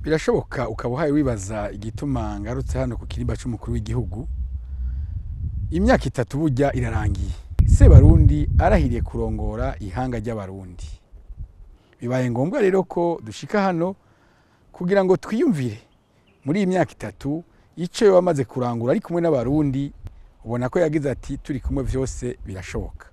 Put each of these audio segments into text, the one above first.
Birashoboka ukaba uhaye wibaza igituma ngarutse hano ku kirimba c'umukuru w'igihugu. Imyaka 3 burya irarangiye Sebarundi arahiriye kurongora ihanga ry'Abarundi. Bibaye ngombwa rero ko dushika hano kugira ngo twiyumvire muri iyi myaka 3 ico yamaze kurangura ari kumwe n'Abarundi. Ubona ko yagize ati turi kumwe vyose birashoboka.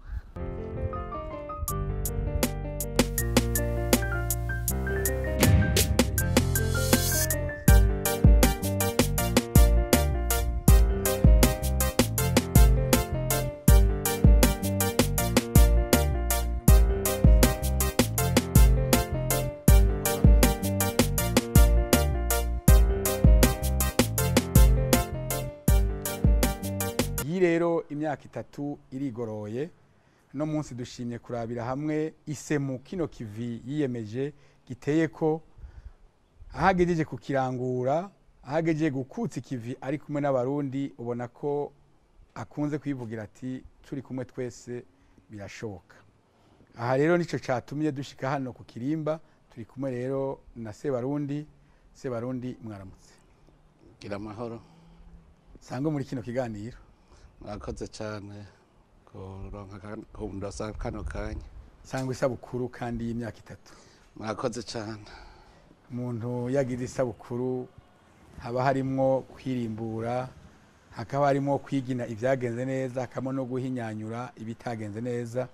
Rero imyaka 3 irigoroye no munsi dushimye kurabira hamwe isemu kino kivi yiyemeje giteye ko ahagejeje kukirangura, ahagejeje gukutsa ikivi ari kumwe n'Abarundi. Ubona ko akunze kwivugira ati turi kumwe twese birashoboka. Aha rero nico catumye dushika hano ku kirimba. Turi kumwe rero na Sebarundi. Sebarundi, mwaramutse. Gira amahoro. Sangwe muri kino kiganiro. Murakoze cyane kuronka kundosa kano kanya. Sangwe isabukuru kandi y'imyaka 3. Murakoze cyane. Umuntu yagize isabukuru haba harimwo kwirimbura, hakaba harimwo kwigina ivyagenze neza, hakamo no guhinyanyura ibitagenze neza.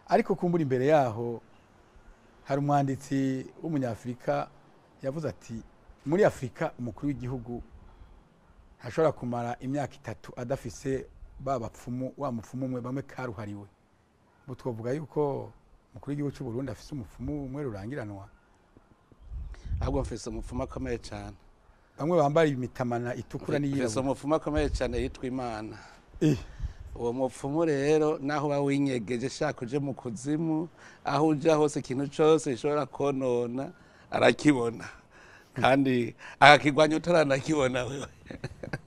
Ariko kumbura imbere yaho hari umwanditsi w'umunyafrika yavuze ati muri Afrika umukuru w'igihugu hashobora kumara imyaka 3 adafise baba pfumu wa mupfumu umwe bamwe karuhariwe. Butwovuga yuko mukuru w'igihugu cy'u Burundi afise umupfumu umwe rurangiranwa. Ahubwo mfise umupfumu akomeye cyane. Bamwe bambara imitamana itukura n'iyirabura. Mfise umupfumu akomeye cyane yitwa Imana. Uwo mupfumu rero naho bawinyegeje shaka uje mu kuzimu, aho uja hose ikintu cyose gishobora konona arakibona. Kandi akakigwanya utaranakibona wewe.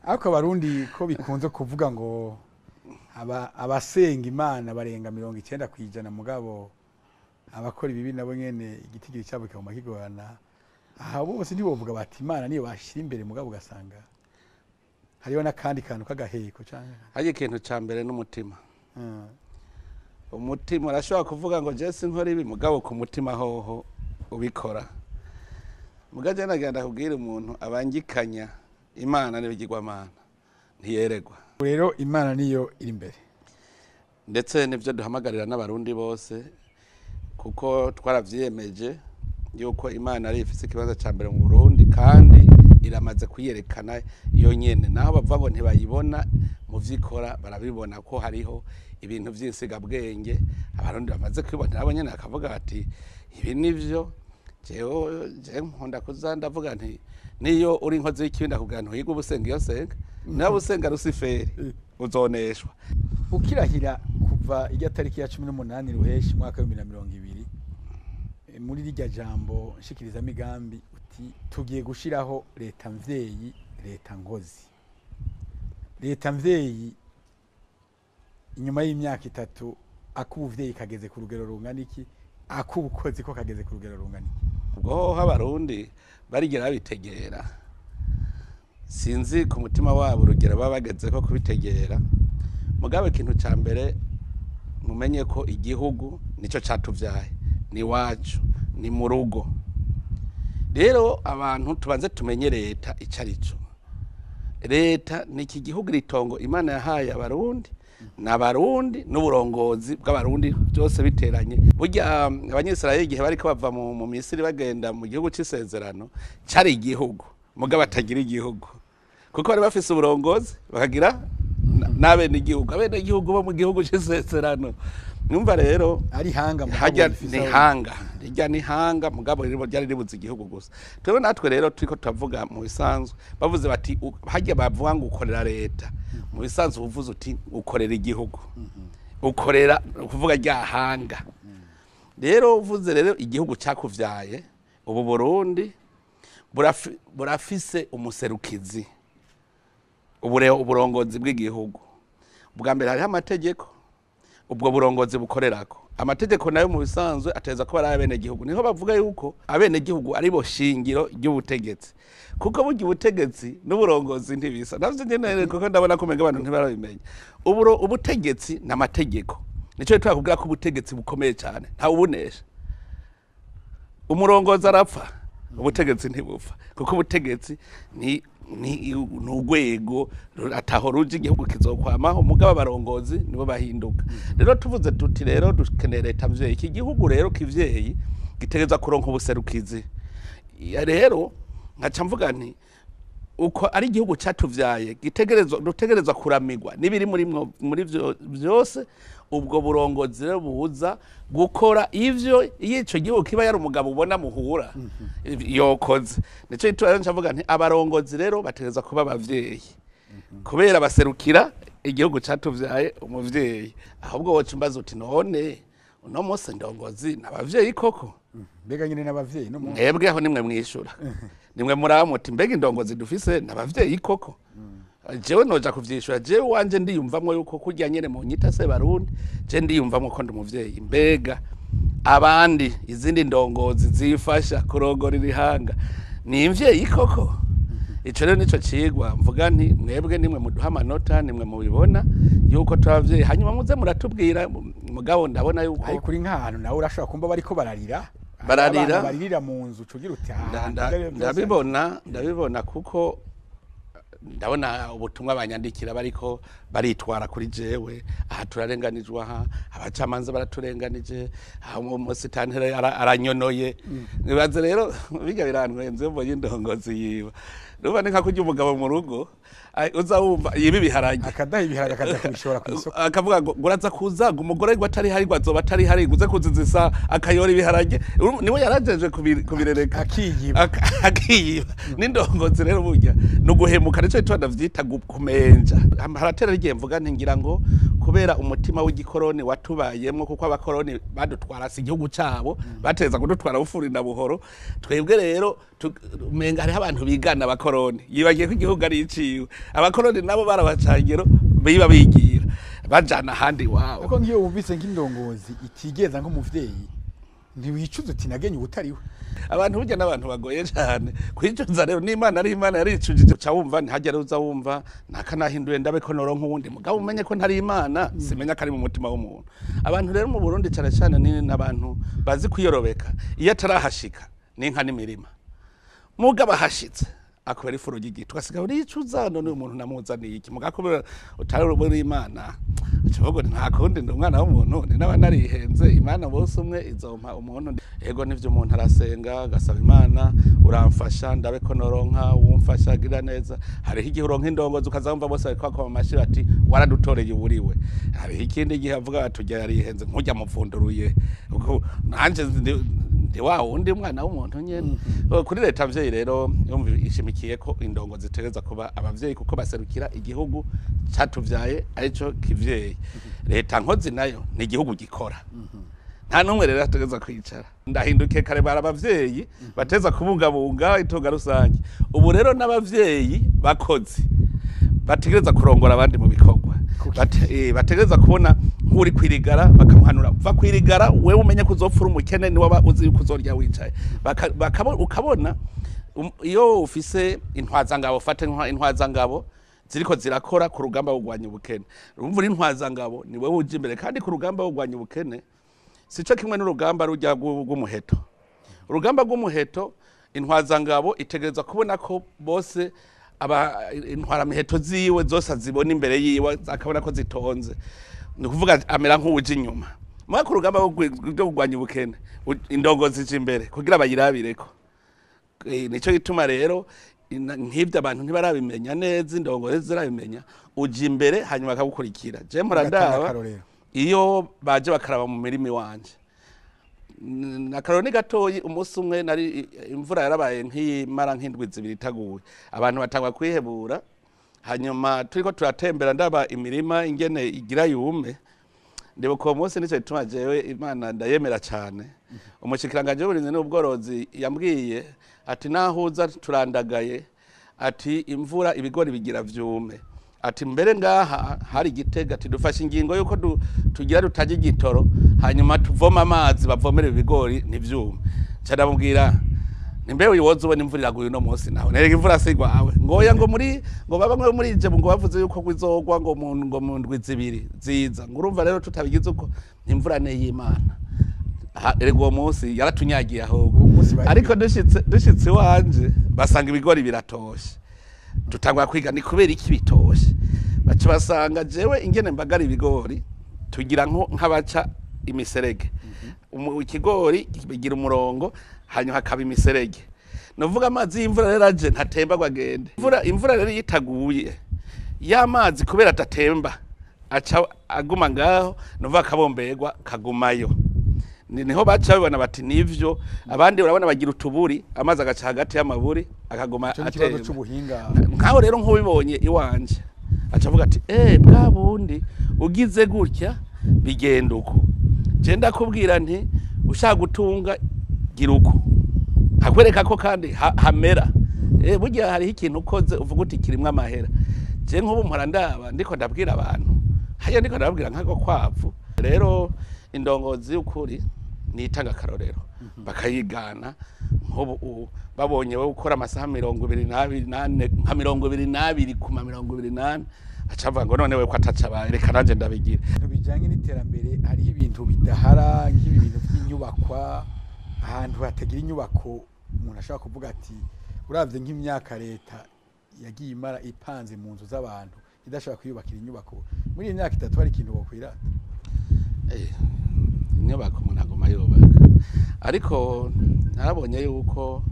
Ariko Abarundi ko bikunze kuvuga ngo abasenga Imana barenga 90% mugabo abakora ibibi nabo nyene igitigiri cyabo kikaguma kigorana. Aha bose ntibovuga bati Imana niyo bashira imbere, mugabo ugasanga hariho n'akandi kantu k'agaheko canke hari ikintu ca mbere n'umutima. Umutima urashobora kuvuga ngo je sinkora ibi, mugabo ku mutima hoho ubikora. Mugaje nagenda kubwira umuntu abangikanya Imana n'ibigirwamana ntiyeregwa. Rero Imana niyo iri imbere. Ndetse nivyo duhamagarira n'Abarundi bose, kuko twaravyiyemeje yuko Imana ari ifise ikibanza ca mbere mu Burundi kandi iramaze kuyerekana iyo nyene. Naho bavuga ngo ntibayibona mu vyikora barabibona ko hariho ibintu vy'insigabwenge Abarundi bamaze kwibona nabo nyene akavuga bati ibi nivyo. Jewe je nkunda kuza ndavuga nti niyo uri inkozi y'ikibi ndakubwira nti uhiga ubusenga iyo senga nawe usenga Rusiferi uzoneshwa. Ukirahira kuva irya tariki ya 18 Ruheshi mwaka wa 2020 muri rirya jambo nshikiriza migambi uti tugiye gushiraho leta mvyeyi, leta ngozi. Leta mvyeyi inyuma y'imyaka 3 akubuvyeyi kageze ku rugero rungana iki, akubukozi ko kageze ku rugero rungana iki? Ubwo Abarundi barigera babitegera, sinzi ku mutima wabo urugero baba bageze ko kubitegera. Mugabo ikintu ca mbere mumenye ko igihugu nico catuvyaye, ni wacu, ni mu rugo. Rero abantu tubanze tumenye leta ico arico. Leta ni iki gihugu ritongo Imana yahaye Abarundi n'Abarundi n'uburongozi bw'Abarundi byose biteranye. Burya Abanyisirayeli igihe bariko bava mu Misiri bagenda mu gihugu c'isezerano cari igihugu, mugabo batagira igihugu kuko bari bafise uburongozi bakagira n'abene igihugu, abene igihugu bo mu gihugu c'isezerano. Numva rero ari hanga hajya ni hanga rijya ni hanga mugabo ryari ribuze igihugu gusa. Twebwe natwe rero turiko turavuga mu bisanzwe bavuze bati hajya bavuga ngo ukorera leta, mu bisanzwe uvuze uti ukorera igihugu, ukorera kuvuga rya hanga. Rero uvuze rero igihugu cakuvyaye, ubu Burundi burafise umuserukizi, uburongozi bw'igihugu. Ubwa mbere hariho amategeko ubwo burongozi bukorerako. Amategeko nayo mu bisanzwe ateza kuba ari abenegihugu. Niho bavuga yuko abenegihugu ari bo shingiro ry'ubutegetsi, kuko burya ubutegetsi n'uburongozi ntibisa. Navyo nyene kuko ndabona ko umenga abantu ntibarabimenya. Ubutegetsi n'amategeko, nico twakubwira ko ubutegetsi bukomeye cyane, ntawe ubunesha. Umurongozi arapfa, ubutegetsi ntibupfa, kuko ubutegetsi ni urwego ataho ruja igihugu kizokwamaho, mugabo abarongozi nibo bahinduka. Rero tuvuze tuti rero dukeneye leta mvyeyi, iki gihugu rero kivyeyi gitegerezwa kuronka ubuserukizi. Rero nkaca mvuga nti uko ari igihugu catuvyaye dutegerezwa kuramigwa n'ibiri muri vyose. Ubwo burongozi rero buza gukora ivyo iyo ico gihugu kiba yari umugabo ubona muhura yokoze. Nico gituma rero nca nti abarongozi rero bategerezwa kuba abavyeyi, kubera baserukira igihugu catuvyaye umuvyeyi. Ahubwo woca umbaza uti none uno munsi ndongozi n'abavyeyi koko? Mbega nyine n'abavyeyi no mwebwe aho nimwe mwishura, nimwe muramuti mbega indongozi dufise n'abavyeyi koko? Jewe noja kuvyishura, jewe wanje ndiyumvamwo yuko kurya nyene mu nyita se Barundi, je ndiyumvamwo ko ndi umuvyeyi. Mbega abandi izindi ndongozi zifasha kurongora irihanga ni imvyeyi koko? Ico rero nico cigwa mvuga nti mwebwe nimwe muduha amanota, nimwe mubibona yuko twabavyeyi, hanyuma muze muratubwira. Mugabo ndabona yuko ariko kuri nk'ahantu nawe urashobora kumva bariko bararira baririra mu nzu ucugira uti ndabibona kuko ndabona ubutumwa banyandikira bariko baritwara kuri jewe, aha turarenganijwe, aha abacamanza baraturenganije, aha umusitanteri aranyonoye. Nibaze rero biga birantwenze mbonye indongozi yiba. Nuba ni nka kurya umugabo mu rugo uza wumva yiba ibiharage, akadaha ibiharage akaza kubishora ku isoko, akavuga ngo uraza kuza ngo umugore ngo atari hari ngo azoba atari hari ngo uze kuzizisa akayora ibiharage, niwe yarajeje kubirereka akiyiba. N'indongozi rero burya no guhemuka, nico gituma ndavyita kumenja. Haratera igihe mvuga nti ngira ngo kubera umutima w'igikoroni watubayemwo, kuko abakoroni badutwara si igihugu cabo, bateza kudutwara bufuri na buhoro. Twebwe rero umenga hariho abantu bigana abakoroni, yibagiye ko igihugu ari iciwe. Abakoroni nabo barabacangero biba bigira bajana ahandi iwabo. Ariko ngiyo wumvise nk'indongozi itigeza nk'umuvyeyi, ntiwicuza uti nagenye ubutariwe? Abantu burya n'abantu bagoye cyane kwicuza. Rero n'Imana ari Imana yaricujije, uca wumva ntihagere uza wumva nakanahinduye ndabe ko noronka uwundi mugabo umenye ko ntari Imana, simenya ko ari mu mutima w'umuntu. Abantu rero mu Burundi cyane cyane ni n'abantu bazi kwiyorobeka, iyo atarahashika n'inka n'imirima, mugabo ahashitse akubera ifuro ry'igiti ugasigara uricuza, none uyu muntu namuzaniye iki? Mugabo kubera utari uri Imana uca nta kundi, ndi umwana w'umuntu, ni naba narihenze, Imana bose umwe izompa umuntu. Ego nivyo umuntu arasenga agasaba Imana uramfasha ndabe ko noronka wumfasha gira neza. Hariho igihe uronka indongozi ukaza wumva bose bariko bakoma amashi bati waradutoreye uburiwe. Hariho ikindi gihe avuga bati urya yarihenze nkurya mupfunduruye, nanje ndi wa wundi mwana w'umuntu nyene. Kuri leta mvyeyi rero yumva ishimikiye ko indongo zitegereza kuba abavyeyi, kuko baserukira igihugu catuvyaye arico kivyeyi. Leta nkozi nayo ni igihugu gikora, nta numwe rero ategereza kwicara. Ndahindukiye kare bara abavyeyi bateza kubungabunga itunga rusange, ubu rero n'abavyeyi bakozi bategereza kurongora abandi mu bikorwa, bategereza kubona nk'uri kwirigara bakamuhanura va kwirigara, wewe umenye ko uzopfura umukene ni waba uzi yuko uzorya wicaye. Ukabona iyo ufise intwazangabo, fate intwazangabo ziriko zirakora ku rugamba rwo kurwanya ubukene, urumva uri intwazangabo ni wewe uje imbere. Kandi ku rugamba rwo kurwanya ubukene sico kimwe n'urugamba rujya rw'umuheto. Urugamba rw'umuheto intwazangabo itegereza kubona ko bose aba intwaramiheto ziwe zose azibona imbere yiwe, akabona ko zitonze, ni ukuvuga amera nk'uwuje inyuma. Mugabo ku rugamba rwo kurwanya ubukene indongozi zije imbere kugira bayirabireko. Nico gituma rero nk'ivyo abantu ntibarabimenya neza, indongozi zirabimenya, uja imbere hanyuma akagukurikira. Je mpora ndaba iyo baje bakaraba mu mirima iwanje. Akarorero ni gatoyi, umunsi umwe nari imvura yarabaye nk'imara nk'indwi zibiri itaguye, abantu batangwa kwihebura. Hanyuma turiko turatembera ndaba imirima ingene igira yume. Ndibuka uwo munsi, nico gituma jewe Imana ndayemera cane. Umushikiranganji w'uburimyi n'ubworozi yambwiye ati nahuza turandagaye, ati imvura ibigori bigira vyume, Ati mbere ngaha hari Gitega, ati dufashe ingingo yuko tugira tutajya igitoro, hanyuma tuvoma amazi bavomera ibigori ntivyume. Nca ndamubwira nimbe uyoza ubona imvura iraguye uno munsi, nawe nerega imvura sigwawe, ngoya ngo muri ngo bamwe muri je ngo bavuze yuko kwizogwa ngo mu ngo mu ndwi zibiri ziza, ngo urumva rero tutabigize uko imvura ne y'Imana. Erega uwo munsi yaratunyagiye ahubwo. Uwo munsi bari- Ariko dushitse iwanje basanga ibigori biratoshe, tutangwa kwiga ni kubera iki bitoshe. Baca basanga jewe ingene mbagara ibigori tugira nk'abaca imiserege. Ikigori bigira umurongo, hanyuma hakaba imiserege. Novuga amazi y'imvura rero aje ntatemba ngo agende. Imvura rero iyo itaguye, ya mazi kubera adatemba aca aguma ngaho, novuga akabomberwa kagumayo. Niho baca babibona bati nivyo. Abandi urabona bagira utuburi, amazi agaca hagati y'amaburi akaguma Ico ni ikibazo atemba. c'ubuhinga. Nkaho rero nk'ubibonye iwanje aca avuga ati bwa bundi ugize gutya bigenda uko. Je ndakubwira nti ushaka gutunga gira uko, hakwereka ko kandi hamera. Burya hariho ikintu ukoze uvuga uti kirimwo amahera. Je nk'ubu mpora ndaba ndiko ndabwira abantu, hariya ndiko ndababwira nk'ako kwavu. Rero indongozi y'ukuri nitanga akarorero bakayigana. Nk'ubu babonye wowe ukora amasaha 24, nka 22 kuma 24, aca avuga ngo none we ko atacabaye, reka nanje ndabigira. Ibintu bijanye n'iterambere, hariho ibintu bidahara nk'ibi bintu by'inyubakwa. Ahantu hatagira inyubako umuntu ashobora kuvuga ati uravye nk'imyaka leta yagiye imara ipanze mu nzu z'abantu idashobora kwiyubakira inyubako, muri iyi myaka 3 hari ikintu bokwirata? Inyubako umuntu aguma yubaka, ariko narabonye yuko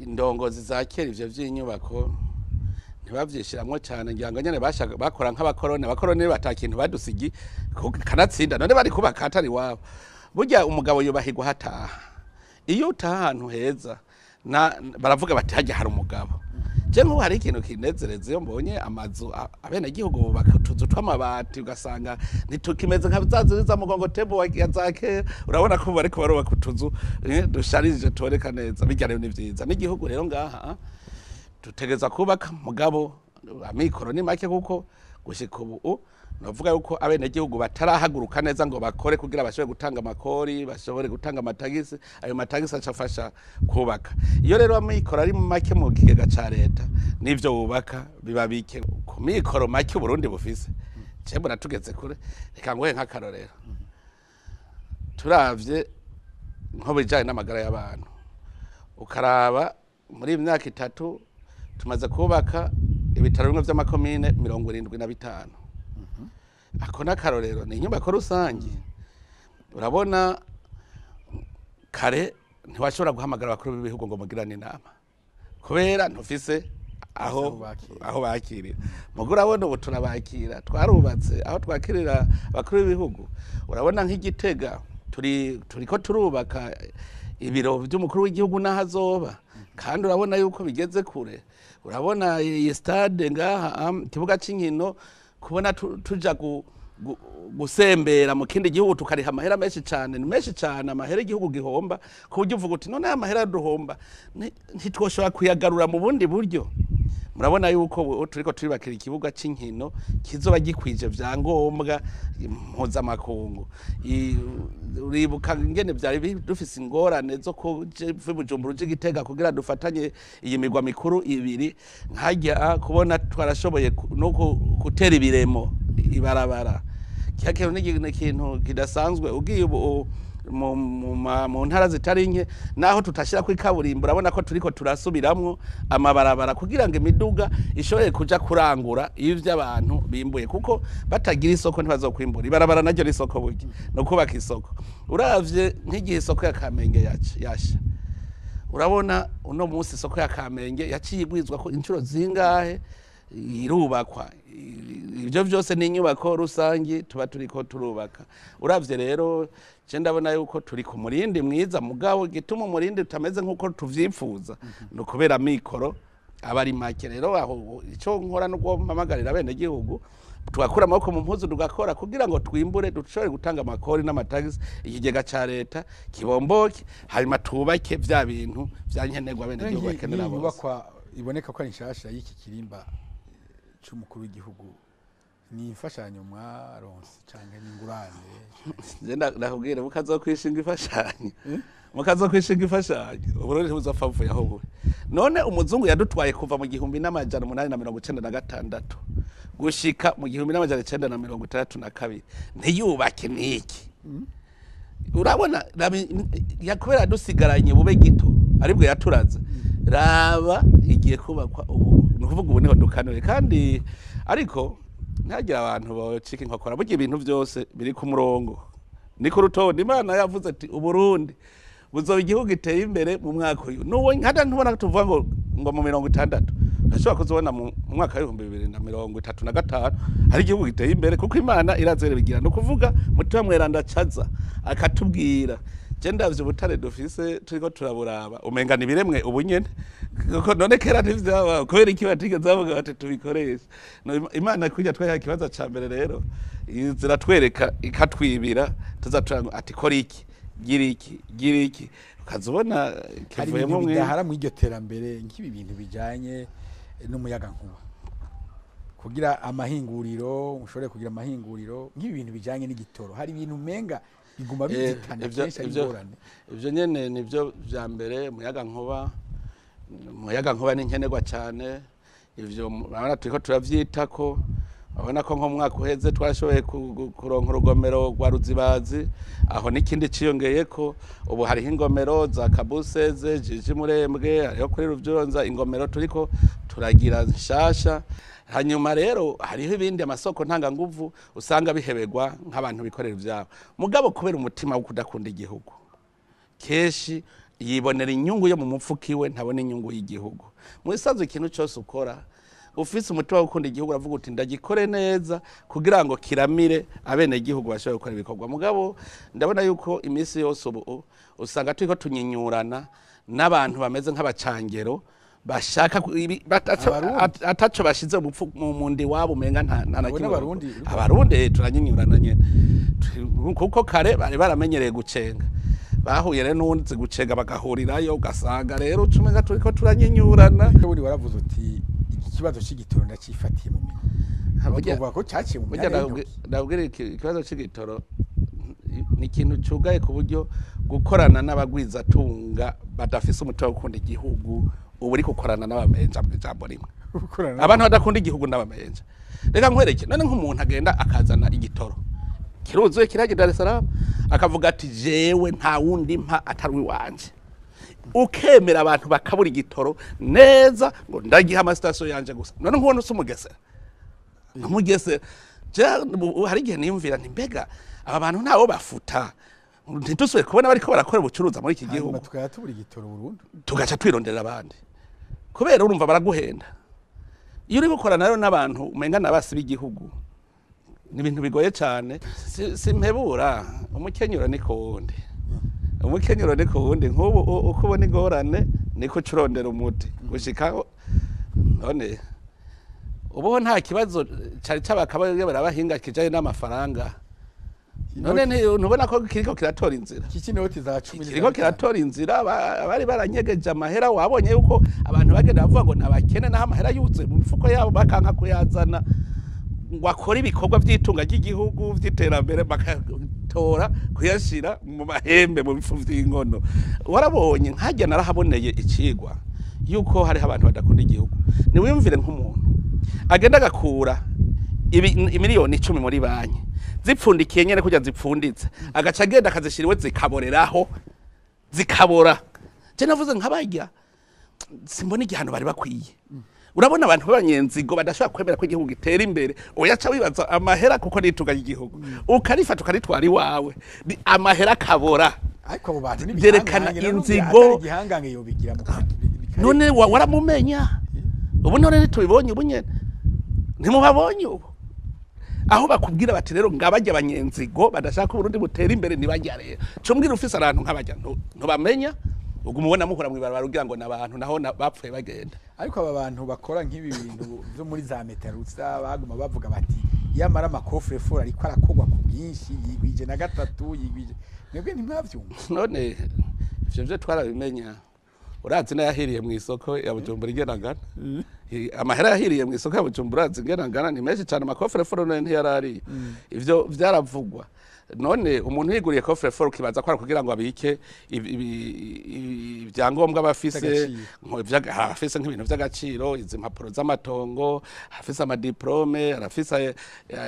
indongozi za kera ivyo vy'inyubako ntibavyishiramwo cane, ngira ngo nyene bashaka bakora nk'abakoroni. Abakoroni bata kintu badusigi kanatsinda, none bari kubaka atari iwabo. Burya umugabo yubahirwa hataha. Iyo utaha ahantu heza na baravuga bati hajya hari umugabo. Je nk'ubu hari ikintu kinezereza iyo mbonye amazu abenegihugu bubaka utuzu tw'amabati, ugasanga ntitukimeze nka za nzu za mugongo tembo ya za kera. Urabona ko bariko barubaka utuzu dusharije tuboneka neza. Birya rero ni vyiza n'igihugu rero ngaha dutegereza kubaka, mugabo amikoro ni make, kuko gushika ubu novuga yuko abenegihugu batarahaguruka neza ngo bakore kugira bashobore gutanga amakori, bashobore gutanga amatagisi. Ayo matagisi acafasha kubaka. Iyo rero amikoro ari make mu kigega ca leta, n'ivyo wubaka biba bike. Ku mikoro make Uburundi bufise, je mbona tugeze kure. Reka nguhe nk'akarorero. Turavye nko bijanye n'amagara y'abantu, ukaraba muri iyi myaka 3 tumaze kubaka ibitaro bimwe vy'amakomine 75. Ako n'akarorero, ni inyubako rusange. Urabona kare ntiwashobora guhamagara abakuru b'ibihugu ngo mugirane inama kubera ntufise Aho bakirira. aho bakirira. Mugo urabona ubu turabakira, twarubatse aho twakirira abakuru b'ibihugu. Urabona nk'Igitega turiko turubaka ibiro vy'umukuru w'igihugu n'aho azoba, kandi urabona yuko bigeze kure. Urabona iyi stade ngaha, ikibuga c'inkino, kubona tuja gusembera mu kindi gihugu tukariha amahera menshi cane, ni menshi cane amahera igihugu gihomba, ku buryo uvuga uti none aya mahera duhomba ntitwoshobora kuyagarura mu bundi buryo. Murabona yuko ubu turiko turubakira ikibuga c'inkino kizoba gikwije vyangombwa mpuzamakungu. Uribuka ingene vyari dufise ingorane zo kuja Bujumbura uje Gitega kugira dufatanye iyi migwa mikuru ibiri, nkajya kubona twarashoboye no gutera ibiremo ibarabara. Kiya kintu ni ikintu kidasanzwe. Ugiye ubu mu ntara zitari nke, naho tutashira kuri kaburimbo, urabona ko turiko turasubiramwo amabarabara kugira ngo imiduga ishobore kuja kurangura ivyo abantu bimbuye, kuko batagira isoko ntibazokwimbura. Ibarabara naryo ni isoko, burya no kubaka isoko. Uravye nk'igihe isoko ya Kamenge yasha, urabona uno munsi isoko ya Kamenge yaciye igwizwa ko inshuro zingahe irubakwa. Ivyo vyose ni inyubako rusangi tuba turiko turubaka. Uravye rero je ndabona yuko turi ku murindi mwiza, mugabo gituma umurindi utameze nkuko tuvyifuza ni ukubera amikoro aba ari make. Rero aho ico nkora nuko mpamagarira abenegihugu tugakura amaboko mu mpuzu tugakora kugira ngo twimbure, dushobore gutanga amakori n'amatagisi, ikigega ca leta kibomboke, hanyuma tubake vya bintu vya nkenerwa abenegihugu bakenera Nk'iyi bose. nyubakwa iboneka ko ari nshasha y'iki kirimba c'umukuru w'igihugu ni imfashanyo mwaronse canke ni ingurane? Je ndakubwira, mukazokwishinga imfashanyo, mukazokwishinga imfashanyo, Uburundi ntibuzopfa buvuye aho buri. None umuzungu yadutwaye kuva mu 1896 gushika mu 1962, ntiyubake niki? Urabona kubera yadusigaranye bube gito, aribwo yaturaze. Raba igiye kubakwa ubu, ni ukuvuga ubu niho dukanuye. Kandi ariko ntihagire abantu bocika inkokora, burya ibintu byose biri ku murongo, ni ku rutonde. Imana yavuze ati Uburundi buzoba igihugu giteye imbere mu mwaka uyu. Nuwo nkada ntubona tuvuga ngo mu 60, urashobora kuzobona mu mwaka w'2035 hari igihugu giteye imbere, kuko Imana irazere bigira. Ni ukuvuga Mutima Mweranda acaza akatubwira. Je ndavye ubutare dufise, turiko turaburaba, umenga nibiremwe ubu nyene, kuko none kera ntivyaba. Kubera iki batigeze bavuga bati tubikoreshe? No, Imana kurya twayaha ikibazo ca mbere rero ziratwereka, ikatwibira, tuza turanga ati kora iki, gira iki, gira iki, ukazubona Hari kivuyemo ibintu mwimwe. bidahara mu iryo terambere, nk'ibi bintu bijanye n'umuyagankuba kugira amahinguriro, ushobore kugira amahinguriro, nk'ibi bintu bijanye n'igitoro. Hari ibintu umenga biguma bizitana kenshi, ari ingorane. Ivyo nyene nivyo vya mbere. Umuyagankuba ni nkenerwa cyane. Ivyo urabona turiko turavyitako. Urabona ko nko mu mwaka uheze twashoboye kuronka urugomero rwa Ruzibazi, aho n'ikindi ciyongeyeko. Ubu hariho ingomero za Kabuseze, Jiji, Murembwe, hariho kuri Ruvyonza ingomero turiko turagira nshasha. Hanyuma rero hariho ibindi, amasoko ntanganguvu usanga biheberwa nk'abantu bikorera ivyabo, mugabo kubera umutima wo kudakunda igihugu, kenshi yibonera inyungu yo mu mufuko iwe, ntabona inyungu y'igihugu. Mu bisanzwe ikintu cyose ukora ufise umutima wo gukunda igihugu, uravuga uti ndagikore neza kugira ngo kiramire abenegihugu, bashobore gukora ibikorwa. Mugabo ndabona yuko iminsi yose ubu usanga turiko tunyinyurana n'abantu bameze nk'abacangero bashaka Abarundi. Ataco bashize mu mundi wabo, umenga nta na Abo kimwe. n'Abarundi. Abarundi, turanyinyurana nyene. Kuko kare bari baramenyereye gucenga, bahuye rero n'uwundi gucenga bagahurirayo, ugasanga rero uca umenga turiko turanyinyurana. Ubundi waravuze uti iki kibazo c'igitoro ndacifatiye mu minwe. Tuvuga ko caciye mu Burya myanya y'intoki. Ndabwira ikibazo c'igitoro ni ikintu cugaye, ku buryo gukorana n'abagwizatunga badafise umutima wo gukunda igihugu, ubu uri gukorana n'abamenja mu ijambo rimwe. Gukorana Abantu badakunda igihugu n'abamenja. Reka nkwereke, none nk'umuntu agenda akazana igitoro kiruzuye kirajya Dar es Salaam, akavuga ati jewe nta wundi mpa atari uwanje, ukemera abantu bakabura igitoro neza ngo ndagiha amasitasiyo yanje gusa. None nkubona usa umugesera, umugesera. Hari igihe niyumvira nti mbega aba bantu ntawo bafuta, ntidusubire kubona bariko barakora ubucuruza muri iki Hanyuma gihugu? Tukaba tubura igitoro burundu. Tugaca twirondera abandi, kubera urumva baraguhenda. Iyo uri gukorana rero n'abantu umenga n'abasi b'igihugu, ni ibintu bigoye cyane. Simpebura, umukenyuro ni kuwundi, umukenyuro ni kuwundi. Nk'ubu uko ubona ingorane niko uca urondera umuti gushikaho. None ubuho nta kibazo cari c'abakaba barabahinga kijanye n'amafaranga? None ntubona ko kiriko kiratora inzira? Iki inoti za 10. Kiriko kiratora inzira. Abari baranyegeje amahera, wabonye yuko abantu bagenda bavuga ngo nabakene, naho amahera yuzuye mu mifuko yabo, bakanka kuyazana ngo akore ibikorwa vy'itunga ry'igihugu, vy'iterambere, bakatora kuyashira mu mahembe, mu bifu vy'inkono. Warabonye nkajya narahaboneye icigwa yuko hariho abantu badakunda igihugu. Niwiyumvire nk'umuntu agenda agakura imiliyoni 10 muri banki zipfundikiye nyene kurya zipfunditse, agaca agenda akazishira iwe, zikaboreraho, zikabora. Je navuze nkabarya simbona igihano bari bakwiye. Urabona abantu b'abanyenzigo badashobora kwemera ko igihugu gitera imbere. Oya, ca wibaza amahera, kuko nitunga ry'igihugu, ukarifata ukaritwara iwawe, amahera akabora. Ariko abo bantu ni Vyerekana ibihangange, none inzigo. atari igihangange yobigira mu None waramumenya ubu? None ntitubibonye ubu nyene? Ntimubabonye ubu aho bakubwira bati rero ngabajya abanyenzigo badashaka ko Uburundi butera imbere, ntibajya rero cumbwira ufise abantu nk'abajya ntubamenya, uguma ubona muhura mw'ibarabara ugira ngo n'abantu, naho bapfuye bagenda. Ariko aba bantu bakora nk'ibi bintu byo muri za metarusa, baguma bavuga bati yamara ama coffre-fort ariko arakorwa ku bwinshi, yigwije na gatatu, yigwije, mwebwe ntimwavyumva? None ivyo vyo twarabimenya. Urazi n'ayahiriye mu isoko ya Bujumbura ingena ngana, amahera yahiriye mu isoko ya Bujumbura urazi ingena ngana, ni menshi cyane. Ama coffre-fort none ntiyarariye, ivyo vyaravugwa. None umuntu yiguriye coffre-fort ukibaza ko ari kugira ngo abike ibyangombwa bafise Vy'agaciro. Arafise nk'ibintu vy'agaciro, izi mpapuro z'amatongo, arafise ama diplômes, arafise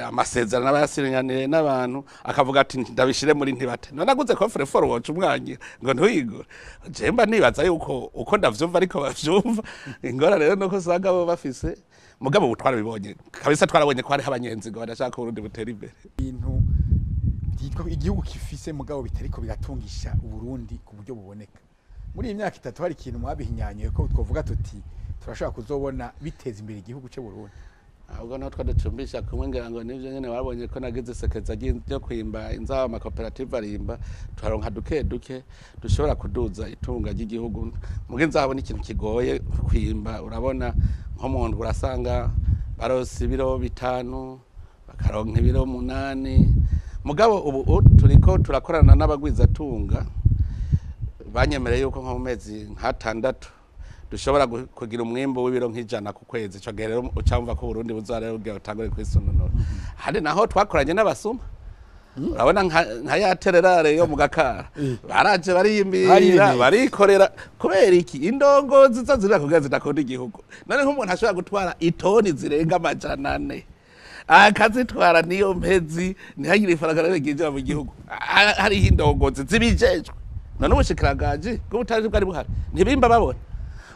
amasezerano aba yasinyaniye n'abantu, akavuga ati ndabishire muri ntibate. None aguze coffre-fort woca umwanya ngo ntuyigure? Je mba nibaza yuko uko ndavyumva ariko bavyumva. Ingorane rero nuko usanga bo bafise, mugabo ubu twarabibonye kabisa, twarabonye ko hariho abanyenzigo badashaka ko Uburundi butera imbere. Ibintu byitwa igihugu gifise mugabo bitariko biratungisha Uburundi ku buryo buboneka muri iyi myaka 3, hari ikintu mwabihinyanyuye ko twovuga tuti turashobora kuzobona biteza imbere igihugu cy'u Burundi? Ahubwo natwe ducumbisha kumwe, ngira ngo nivyo nyene babonye ko nagize isekeza ryo kwimba inzaba, amakoperative arimba, turaronka duke duke dushobora kuduza itunga ry'igihugu. Muga inzahabu ni ikintu kigoye kwimba. Urabona nko mu ndwi urasanga baronse ibiro 5, bakaronka ibiro 8. Mugabo ubu turiko turakorana n'abagwizatunga, banyemereye yuko nko mu mezi nk'atandatu dushobora kugira umwimbu w'ibiro nk'100 ku kwezi. Ico gihe rero ucamva ko Uburundi buzara rero bugira butangure kwisununura. Handi naho twakoranye n'abasuma, urabona nka ya tererare yo mu Gakara, baraje bariyimbira, Bariremeye. barikorera. Kubera iki? Indongozi zo zirira kugira zidakunda igihugu. None nk'umuntu ashobora gutwara itoni zirenga 400 akazitwara, niyo mpezi ntihagire ifaranga na rimwe ryinjira mu gihugu. Hariho indongozi zibijejwe. None ubushikiranganji bw'ubutari bwari buhari, ntibimba babona?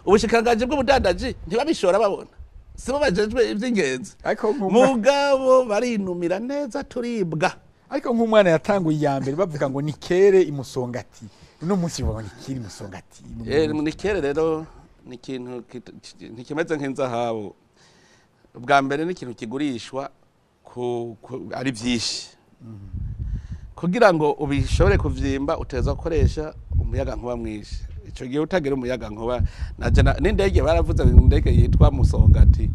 Ubushikiranganji bw'ubudandaji, ntibabishora babona? Sibo bajejwe ivy'ingenzi? Ariko nk'umwa- Mugabo barinumira neza, turibwa. Ariko nk'umwana yatanguye iya mbere bavuga ngo ni kere imusongati, uno munsi bavuga ngo ni kere imusongati. Ni kere rero ni ikintu ntikimeze nk'inzahabu. Ubwa mbere ni ikintu kigurishwa ari byinshi. Kugira ngo ubishobore kuvyimba uteza gukoresha umuyaga nkuba mwinshi. Ico gihe utagira umuyaga nkuba naje n'indege baravuze ngo indege yitwa Musongati,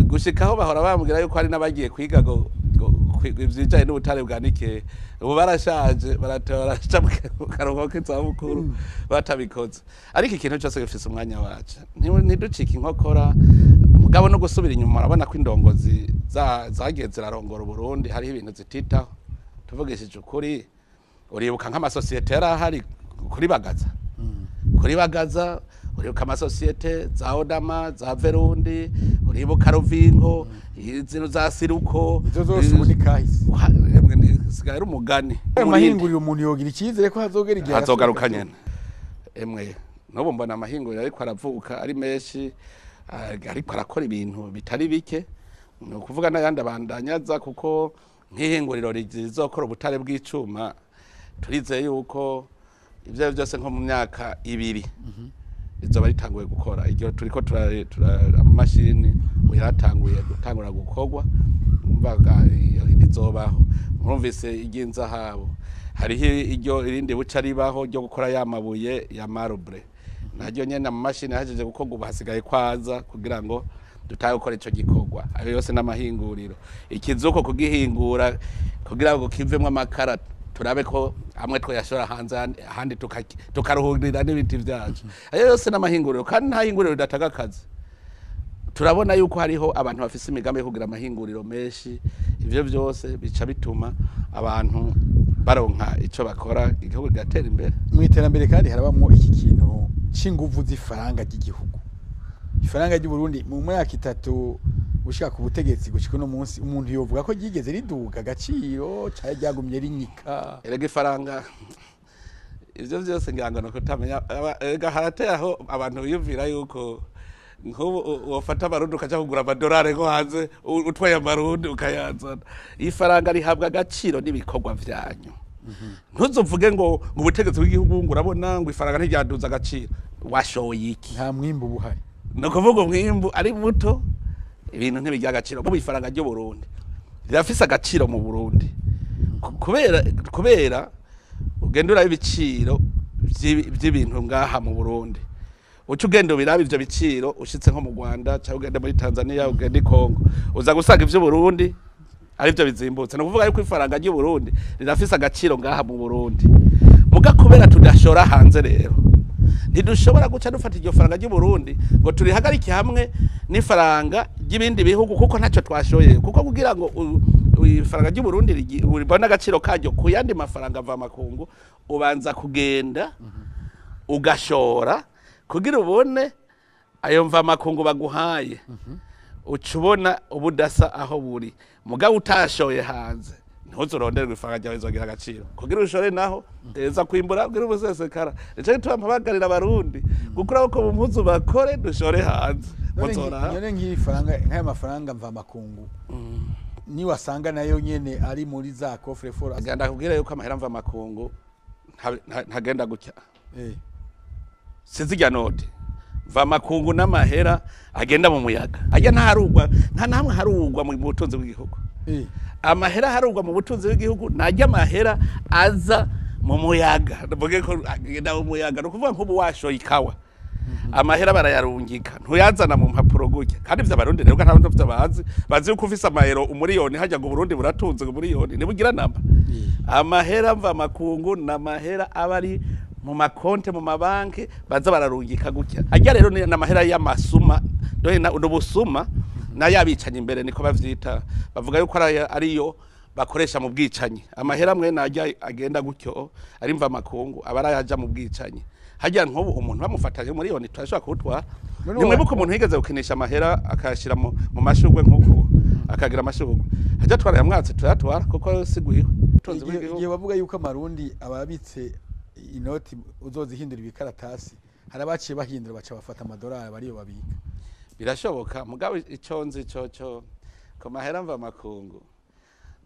gushikaho bahora bambwira yuko hari n'abagiye kwiga ngo ivyijanye n'ubutare bwa nickel, ubu barashaje, baraca mu karuhuko k'izabukuru batabikoze. Ariko ikintu cyose gifise umwanya waco. Ntiducike inkokora mugabo no gusubira inyuma. Urabona ko indongozi zagiye zirarongora Uburundi hariho ibintu zititaho, tuvugishije ukuri. Uribuka nk'amasosiyete yari ahari kuri Bagaza, kuri Bagaza, uribuka amasosiyete za Odama, za Verundi, uribuka Ruvingo, izino za Siruko? Izo zose ubu ni kahise. Emwe, sigaye ari umugani. Ayo mahinguriro umuntu yogira icyizere ko hazogera igihe Hazogaruka agasubira? Nyene emwe n'ubu mbona amahinguriro ariko aravuka ari menshi, ariko arakora ibintu bitari bike. Ni ukuvuga n'ayandi abandanyaza, kuko nk'ihinguriro rizokora ubutare bw'icuma, turizeye yuko ibyo ari byo byose nko mu myaka 2 rizoba ritanguye gukora. Iryo turiko amamashini ubu yaratanguye gutangura gukorwa. Umvaga iyo rizobaho. Murumvise iry'inzahabu, hariho iryo irindi buca ribaho ryo gukora ya mabuye ya marbre, naryo nyene amamashini yahejeje gukorwa, ubu hasigaye kwaza kugira ngo dutahe gukora ico gikorwa. Ayo yose n'amahinguriro. Ikizuko kugihingura kugira ngo kivemwo amakara, turabe ko amwe twayashora hanze, ahandi tukaruhurira n'ibiti vyacu. Ayo yose n'amahinguriro, kandi nta hinguriro ridatanga akazi. Turabona yuko hariho abantu bafise imigambi yo kugira amahinguriro menshi. Ivyo vyose bica bituma abantu baronka ico bakora, igihugu kigatera imbere. Mu iterambere kandi harabamwo iki kintu c'inguvu z'ifaranga ry'igihugu, ifaranga ry'u Burundi. Mu myaka 3 gushika ku butegetsi gushika uno munsi, umuntu yovuga ko ryigeze riduga agaciro canke ryagumye rinyika? Erega ifaranga, ivyo vyose ngira ngo ni ukutamenya. Erega harateye aho abantu biyumvira yuko nk'ubu wofata amarundi ukaja kugura amadolari nko hanze, utwaye amarundi ukayazana. Ifaranga rihabwa agaciro n'ibikorwa vyanyu. Ntuzovuge ngo ubutegetsi bw'igihugu ngo urabona ngo ifaranga ntiryaduza agaciro. Washoye iki? Nta mwimbu buhari. Ni ukuvuga umwimbu ari muto, ibintu ntibigira agaciro. Kuko ifaranga ry'u Burundi rirafise agaciro mu Burundi kubera ugenda uraba ibiciro vy'ibintu ngaha mu Burundi, uca ugenda ubiraba ivyo biciro ushitse nko mu Rwanda, cyangwa ugende muri Tanzania, ugende i Congo, uza gusanga ivyo Burundi arivyo bizimbutse. Ni ukuvuga yuko ifaranga ry'u Burundi rirafise agaciro ngaha mu Burundi, muga kubera tudashora hanze rero. Ntidushobora guca dufata iryo faranga ry'u Burundi ngo turihagarike hamwe n'ifaranga ry'ibindi bihugu, kuko ntacyo twashoye. Kuko kugira ngo ifaranga ry'u Burundi ribone agaciro karyo ku yandi mafaranga mva makungu, ubanza kugenda ugashora kugira ubone ayo mva makungu baguhaye. Uca ubona ubudasa aho buri. Mugabo utashoye hanze, ntuzuronderwe ifaranga ryawe rizogira agaciro. Kugira ushore naho teza kwimbura kugira ubusesekara. Nico gituma mpabagarira Abarundi gukura ko mu mpuzu bakore, dushore hanze. Muzora None nk'iri faranga, nk'aya mafaranga mva makungu, ni wasanga nayo nyene ari muri za coffre-fort? Agenda kubwira yuko amahera mva makungu ntagenda gutya. Sizirya note mva makungu n'amahera agenda mu muyaga, ajya ntaharugwa, nta namwe harugwa mu butunzi bw'igihugu. Amahera harugwa mu butunzi bw'igihugu najya amahera aza mu muyaga. Mvuge ko agenda mu muyaga, ni ukuvuga nk'ubu washoye ikawa, amahera barayarungika, ntuyazana mu mpapuro gutya. Kandi ivyo Abarundi rero nta byo bazi. Bazi yuko ufise amayero umuriyoni hajya ngo Burundi buratunze, ngo umuriyoni ntibugira namba. Amahera mva makungu n'amahera aba ari mu makonte mu mabanki, baza bararungika gutya. Ajya rero ni n'amahera y'amasuma, dore na ubusuma n'ayabicanyi imbere niko bavyita. Bavuga yuko ariyo bakoresha mu bwicanyi. Amahera amwe najya agenda gutyo ari mva makungu aba arayaja mu bwicanyi. Hajya nk'ubu umuntu bamufatanye miliyoni turashobora kuwutwara. None Nimwibuka umuntu yigeze gukinisha amahera akayashira mu mashurwe nk'uku, akagira amashurwe, hajya twara yamwatse, turayatwara kuko sigwiwe. Ubutunzi bw'igihugu. Igihe bavuga yuko Amarundi ababitse inoti uzozihindura ibikaratasi, hari abaciye bahindura, baca bafata amadolari bariyo babika. Birashoboka, mugabo ico nzi coco ku mahera mva makungu,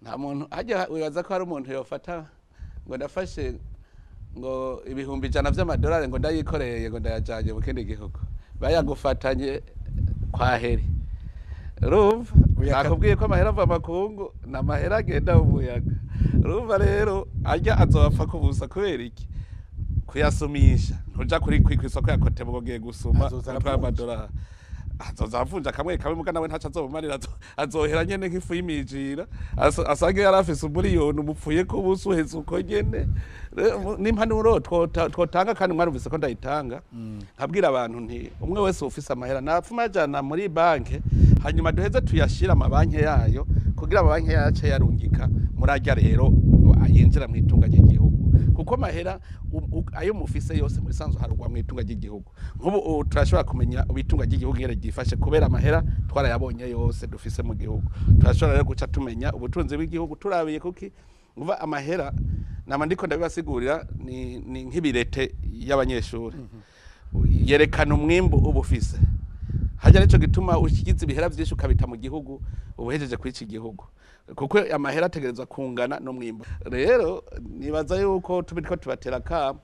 nta muntu hajya wibaza ko hari umuntu yofata ngo ndafashe ngo 100,000 vy'amadolari ngo ndayikoreye ngo ndayajanye mu kindi gihugu, bayagufatanye kwa heri. Urumva, nakubwiye ko amahera ava makungu ni amahera agenda mu muyaga. Urumva rero ajya azopfa kubusa. Kubera iki? Kuyasumisha, ntuja kuri kw'isoko ya Kotebu ngo ugiye gusuma Azoza utwaye aravunja. amadolari. Azoza avunja kamwe kamwe, muga nawe ntaco azobumarira, azohera nyene nk'ifu y'imijira. Asange yari afise umuriyoni umupfuye ko ubusa, uheze uko nyene. Rero, n'impanuro twotanga, kandi mwarumvise ko ndayitanga, nkabwira abantu nti umwe wese ufise amahera napfuma ayajana muri banke, hanyuma duheze tuyashira amabanki yayo, kugira amabanki yace yarungika muri arya rero yinjira mu itunga ry'igihugu. Kuko amahera ayo mufise yose mu bisanzwe harugwa mu itunga ry'igihugu. Nk'ubu turashobora kumenya itunga ry'igihugu ingene ryifashe kubera amahera twarayabonye yose dufise mu gihugu. Turashobora rero guca tumenya ubutunzi bw'igihugu turabiye kuki nguva amahera. Nama ndiko ndabibasigurira, ni nk'ibirete y'abanyeshuri, yerekana umwimbu uba ufise hajya. Nico gituma ushigize ibihera vyinshi ukabita mu gihugu, ubuhejeje kuri iki gihugu, kuko amahera ategerezwa kungana n'umwimbu. Rero nibaza yuko tubiriko tubatera kamo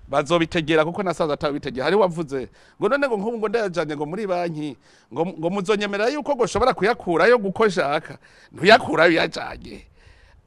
bazobitegera, kuko nasaza atabitegera. Hari wavuze ngo none ngo nk'ubu ngo ndayajanye ngo muri banki, ngo muzonyemerera yuko ngo ushobora kuyakurayo guko nshaka. Ntuyakurayo uyajanye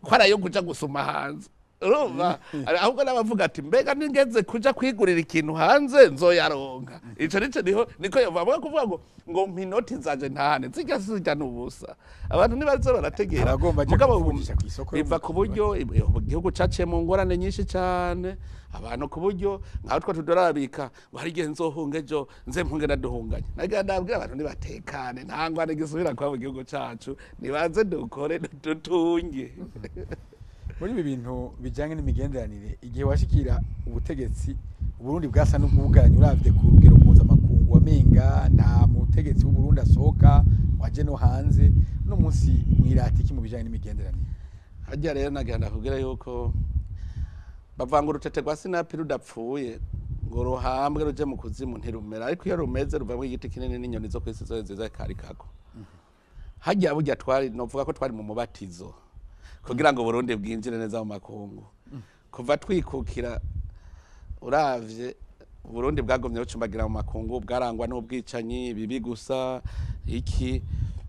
ko arayo kuja gusuma hanze. Urumva, ahubwo n'abavuga ati mbega ningeze kuja kwigurira ikintu hanze nzoyaronka? Ico nico niho niko yova kuvuga ngo mpa inoti zanje ntahane, zijya zijya n'ubusa. Abantu ntibazo barategera. Abagomba aje Mugabo kuvunjisha kw'isoko yo biva mu ku buryo igihugu caciye mu ngorane nyinshi cane. Abantu ku buryo nkaho two tudorabika ngo hari igihe nzohunga ejo nze mpunge ndaduhunganye. Nagira ndabwira abantu nibatekane, nta ngwane gisubira kuba mu gihugu cacu, nibaze dukore dutunge. Muri ibi bintu bijyanye n'imigenderanire, igihe washikira ubutegetsi, Uburundi bwasa n'ubwuganye uravye ku rugero mpuzamakungu, wamenga nta mutegetsi w'Uburundi asohoka waje no hanze. Uno munsi mwirata iki mu bijyanye n'imigenderanire? Harya rero nagira ndakubwira yuko bavanga urutete rwa sinapi rudapfuye ngo ruhambwe ruje mu kuzimu ntirumera, ariko iyo rumeze ruvamwo igiti kinini n'inyoni zo kw'isi zose ziza karikako. Harya burya twari, novuga ko twari mu mubatizo kugira ngo Burundi bwinjire neza mu makungu. Kuva twikukira, uravye Burundi bwagumye bucumbagira mu makungu, bwarangwa n'ubwicanyi bibi gusa. Iki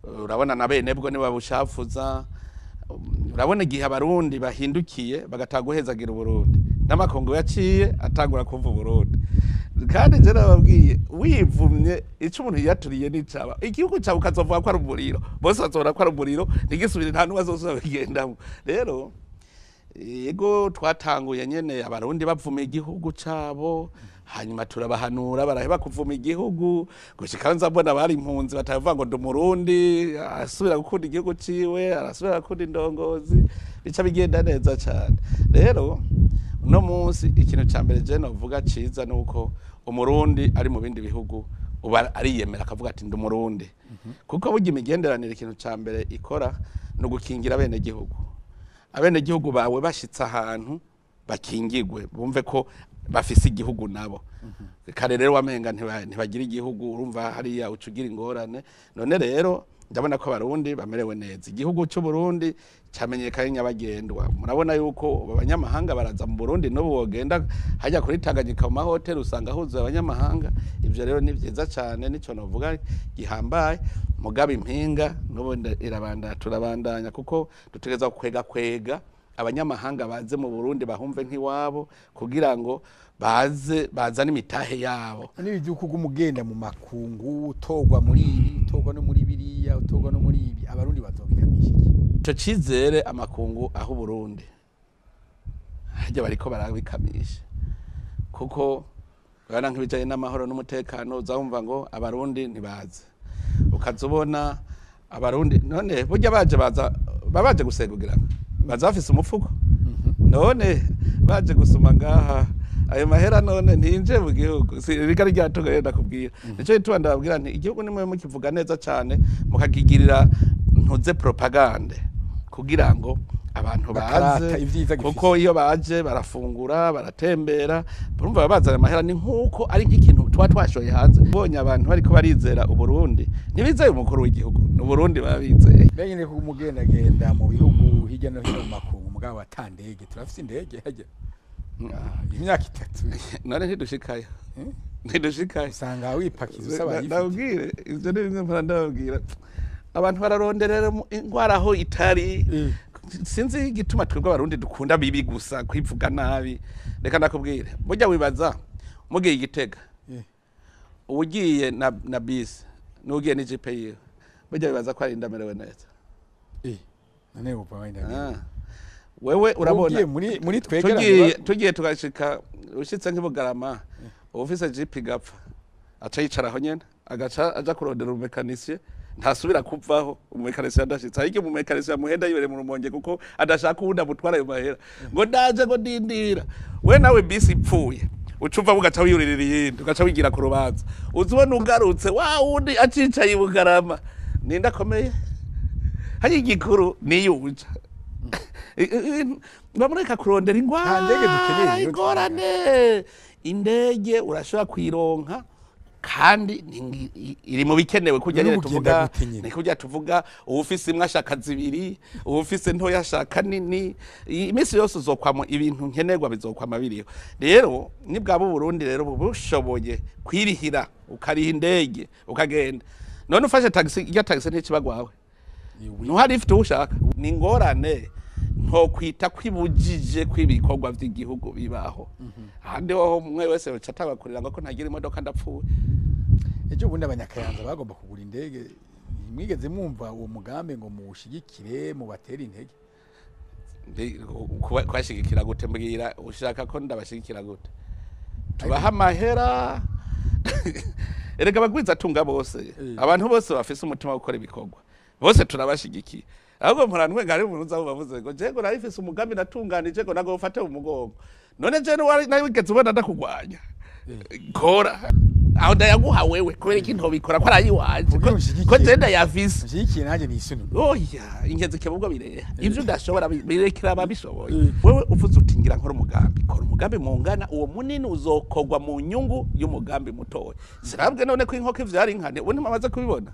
urabona na bene bwo nibabushafuza. Urabona igihe Abarundi bahindukiye bagatanga guhezagira Uburundi, n'amakungu yaciye atangura kumva Uburundi. Kandi je nababwiye, wivumye ico umuntu yaturiye n'icaba igihugu cawe, ukazovuga ko ari umuriro, bose bazobona ko ari umuriro, ntigisubire, nta n'umwe azosubira kugendamwo. Rero yego, twatanguye nyene Abarundi bavuma igihugu cabo. Hanyuma turabahanura baraheba kuvuma igihugu, gushika nza mbona bari impunzi batavuga ngo ndi Umurundi, asubira gukunda igihugu ciwe, arasubira gukunda indongozi, bica bigenda neza cane. Rero uno munsi ikintu ca mbere je novuga ciza nuko Umurundi ari mu bindi bihugu uba ariyemera akavuga ati ndi Umurundi. Kuko burya imigenderanire ikintu ca mbere ikora ni ugukingira abenegihugu. Abenegihugu bawe bashitse ahantu bakingigwe, bumve ko bafise igihugu nabo. Kare rero wamenga ntibagira igihugu, urumva hariya uca ugira ingorane. None rero ndabona ko Abarundi bamerewe neza. Igihugu c'u Burundi camenyekanye nyabagendwa. Murabona yuko abanyamahanga baraza mu Burundi, n'ubu wogenda hajya kuri Tanganyika mu mahoteli usanga huzuye abanyamahanga. Ivyo rero ni vyiza cane, nico novuga gihambaye. Mugabo impinga n'ubundi irabandanya, turabandanya kuko dutegerezwa kwega kwega abanyamahanga baze mu Burundi bahumve nk'iwabo, kugira ngo baze bazane imitahe yabo. N'ibi by'uko ugenda mu makungu, utogwa muri ibi, utogwa no muri biriya, utogwa no muri ibi, Abarundi bazobikamisha iki? Ico cizere amakungu aho Burundi harya bariko barabikamisha, kuko urabona nk'ibijanye n'amahoro n'umutekano, uzumva ngo Abarundi ntibaze, ukaza ubona Abarundi none burya baje baza babaje gusegugira, baza bafise umufuko, none baje gusuma ngaha ayo mahera none ntinje mu gihugu, si rigari ryatunga. Ndakubwira nico gituma ndababwira nti igihugu nimwe mukivuga neza cane, mukakigirira ntuze propagande kugira ngo abantu Bakarata baze, ivyiza gifise. Kuko iyo baje barafungura, baratembera, urumva baba bazanye amahera. Ni nkuko ari nk'ikintu tuba twashoye hanze. Bonye abantu bariko barizera Uburundi, ntibizeye umukuru w'igihugu, ni Uburundi baba bizeye. Mbega nyene ko umugendagenda mu bihugu hirya no hino mu makungu, mugabo ata ndege, turafise indege harya? Imyaka 3. None ntidushikayo? Ntidushikayo. Usanga wipakiza usaba yifite. Ndabwire, ivyo ni bimwe mpora ndababwira. Abantu bararonderera ingwara aho itari. Sinzi igituma twebwe Abarundi dukunda bibi gusa, kwivuga nabi. Reka ndakubwire, burya wibaza mugiye Igitega, ugiye na bisi n'ugiye n'ijipe yiwe, burya wibaza ko ari ndamerewe neza? None wumva wenda Ah. Wewe urabona ugiye muri twegerane tugiye tugashika, ushitse nk'ibugarama, ufise jipe igapfa, aca yicara aho nyene, agaca aja kurondera umumekanisiye, ntasubira kuvaho umumekanisiye adashitse. Ariko umumekanisiye amuhenda yibereye mu Rumonge, kuko adashaka uwundi amutwara ayo mahera, ngo ndaje, ngo ndindira. We nawe bisi ipfuye uca uva, ugaca wiyuririra iyindi, ugaca wigira ku rubanza, uza ubona ugarutse wa wundi acicaye i Bugarama. Ninde akomeye hari? Igikuru niyo uja bamureka kurondera Nta ndege dukeneye ingwara rero. Ingorane, indege urashobora kuyironka, kandi iri mu bikenewe kurya None nyene ugenda tuvuga. gute nyene? Ni kurya tuvuga, uwufise imwe ashaka zibiri, uwufise ntoya ashaka nini. Iminsi yose uzokwama ibintu nkenerwa bizokwama biriho. Rero nibwaba Uburundi rero bushoboye kwirihira, ukariha indege ukagenda, none ufashe taxi, irya taxi ntikibagwawe? Ntuhari ifite ushaka. Ni ingorane ntokwita kwibujije kw'ibikorwa vy'igihugu bibaho. Ahandi hoho umwe wese yoca atabakurira ngo ko ntagira imodoka ndapfuye. Ejo bundi Abanyakayanza bagomba kugura indege, mwigeze mwumva uwo mugambi ngo muwushigikire, mubatere intege? Kubashigikira gute? Mbwira, ushaka ko ndabashigikira gute? Tubaha amahera? Erega abagwizatunga bose, abantu bose bafise umutima wo gukora ibikorwa bose turabashigikiye. Ahubwo mpora ntwenga, hari umuntu uza bavuze ngo je ngo narifise umugambi natunganije, ngo nago ufate mu mugongo. None je nawe wigeze ubona ndakugwanya? Kora aho ndayaguha wewe, kubera iki ntobikora ko arayiwanje? Kugira Ko unshigikire. je ndayafise. Nshigikiye nanjye nisunu. Oya, ingenzi kebubwo bireha ivyo udashobora birekera ababishoboye. Wewe uvuze uti ngira nkora umugambi, kora umugambi mungana, uwo munini uzokorwa mu nyungu y'umugambi mutoya. Sinabwe none ko inkoko ivyara inka, ubu ntimamaze kubibona?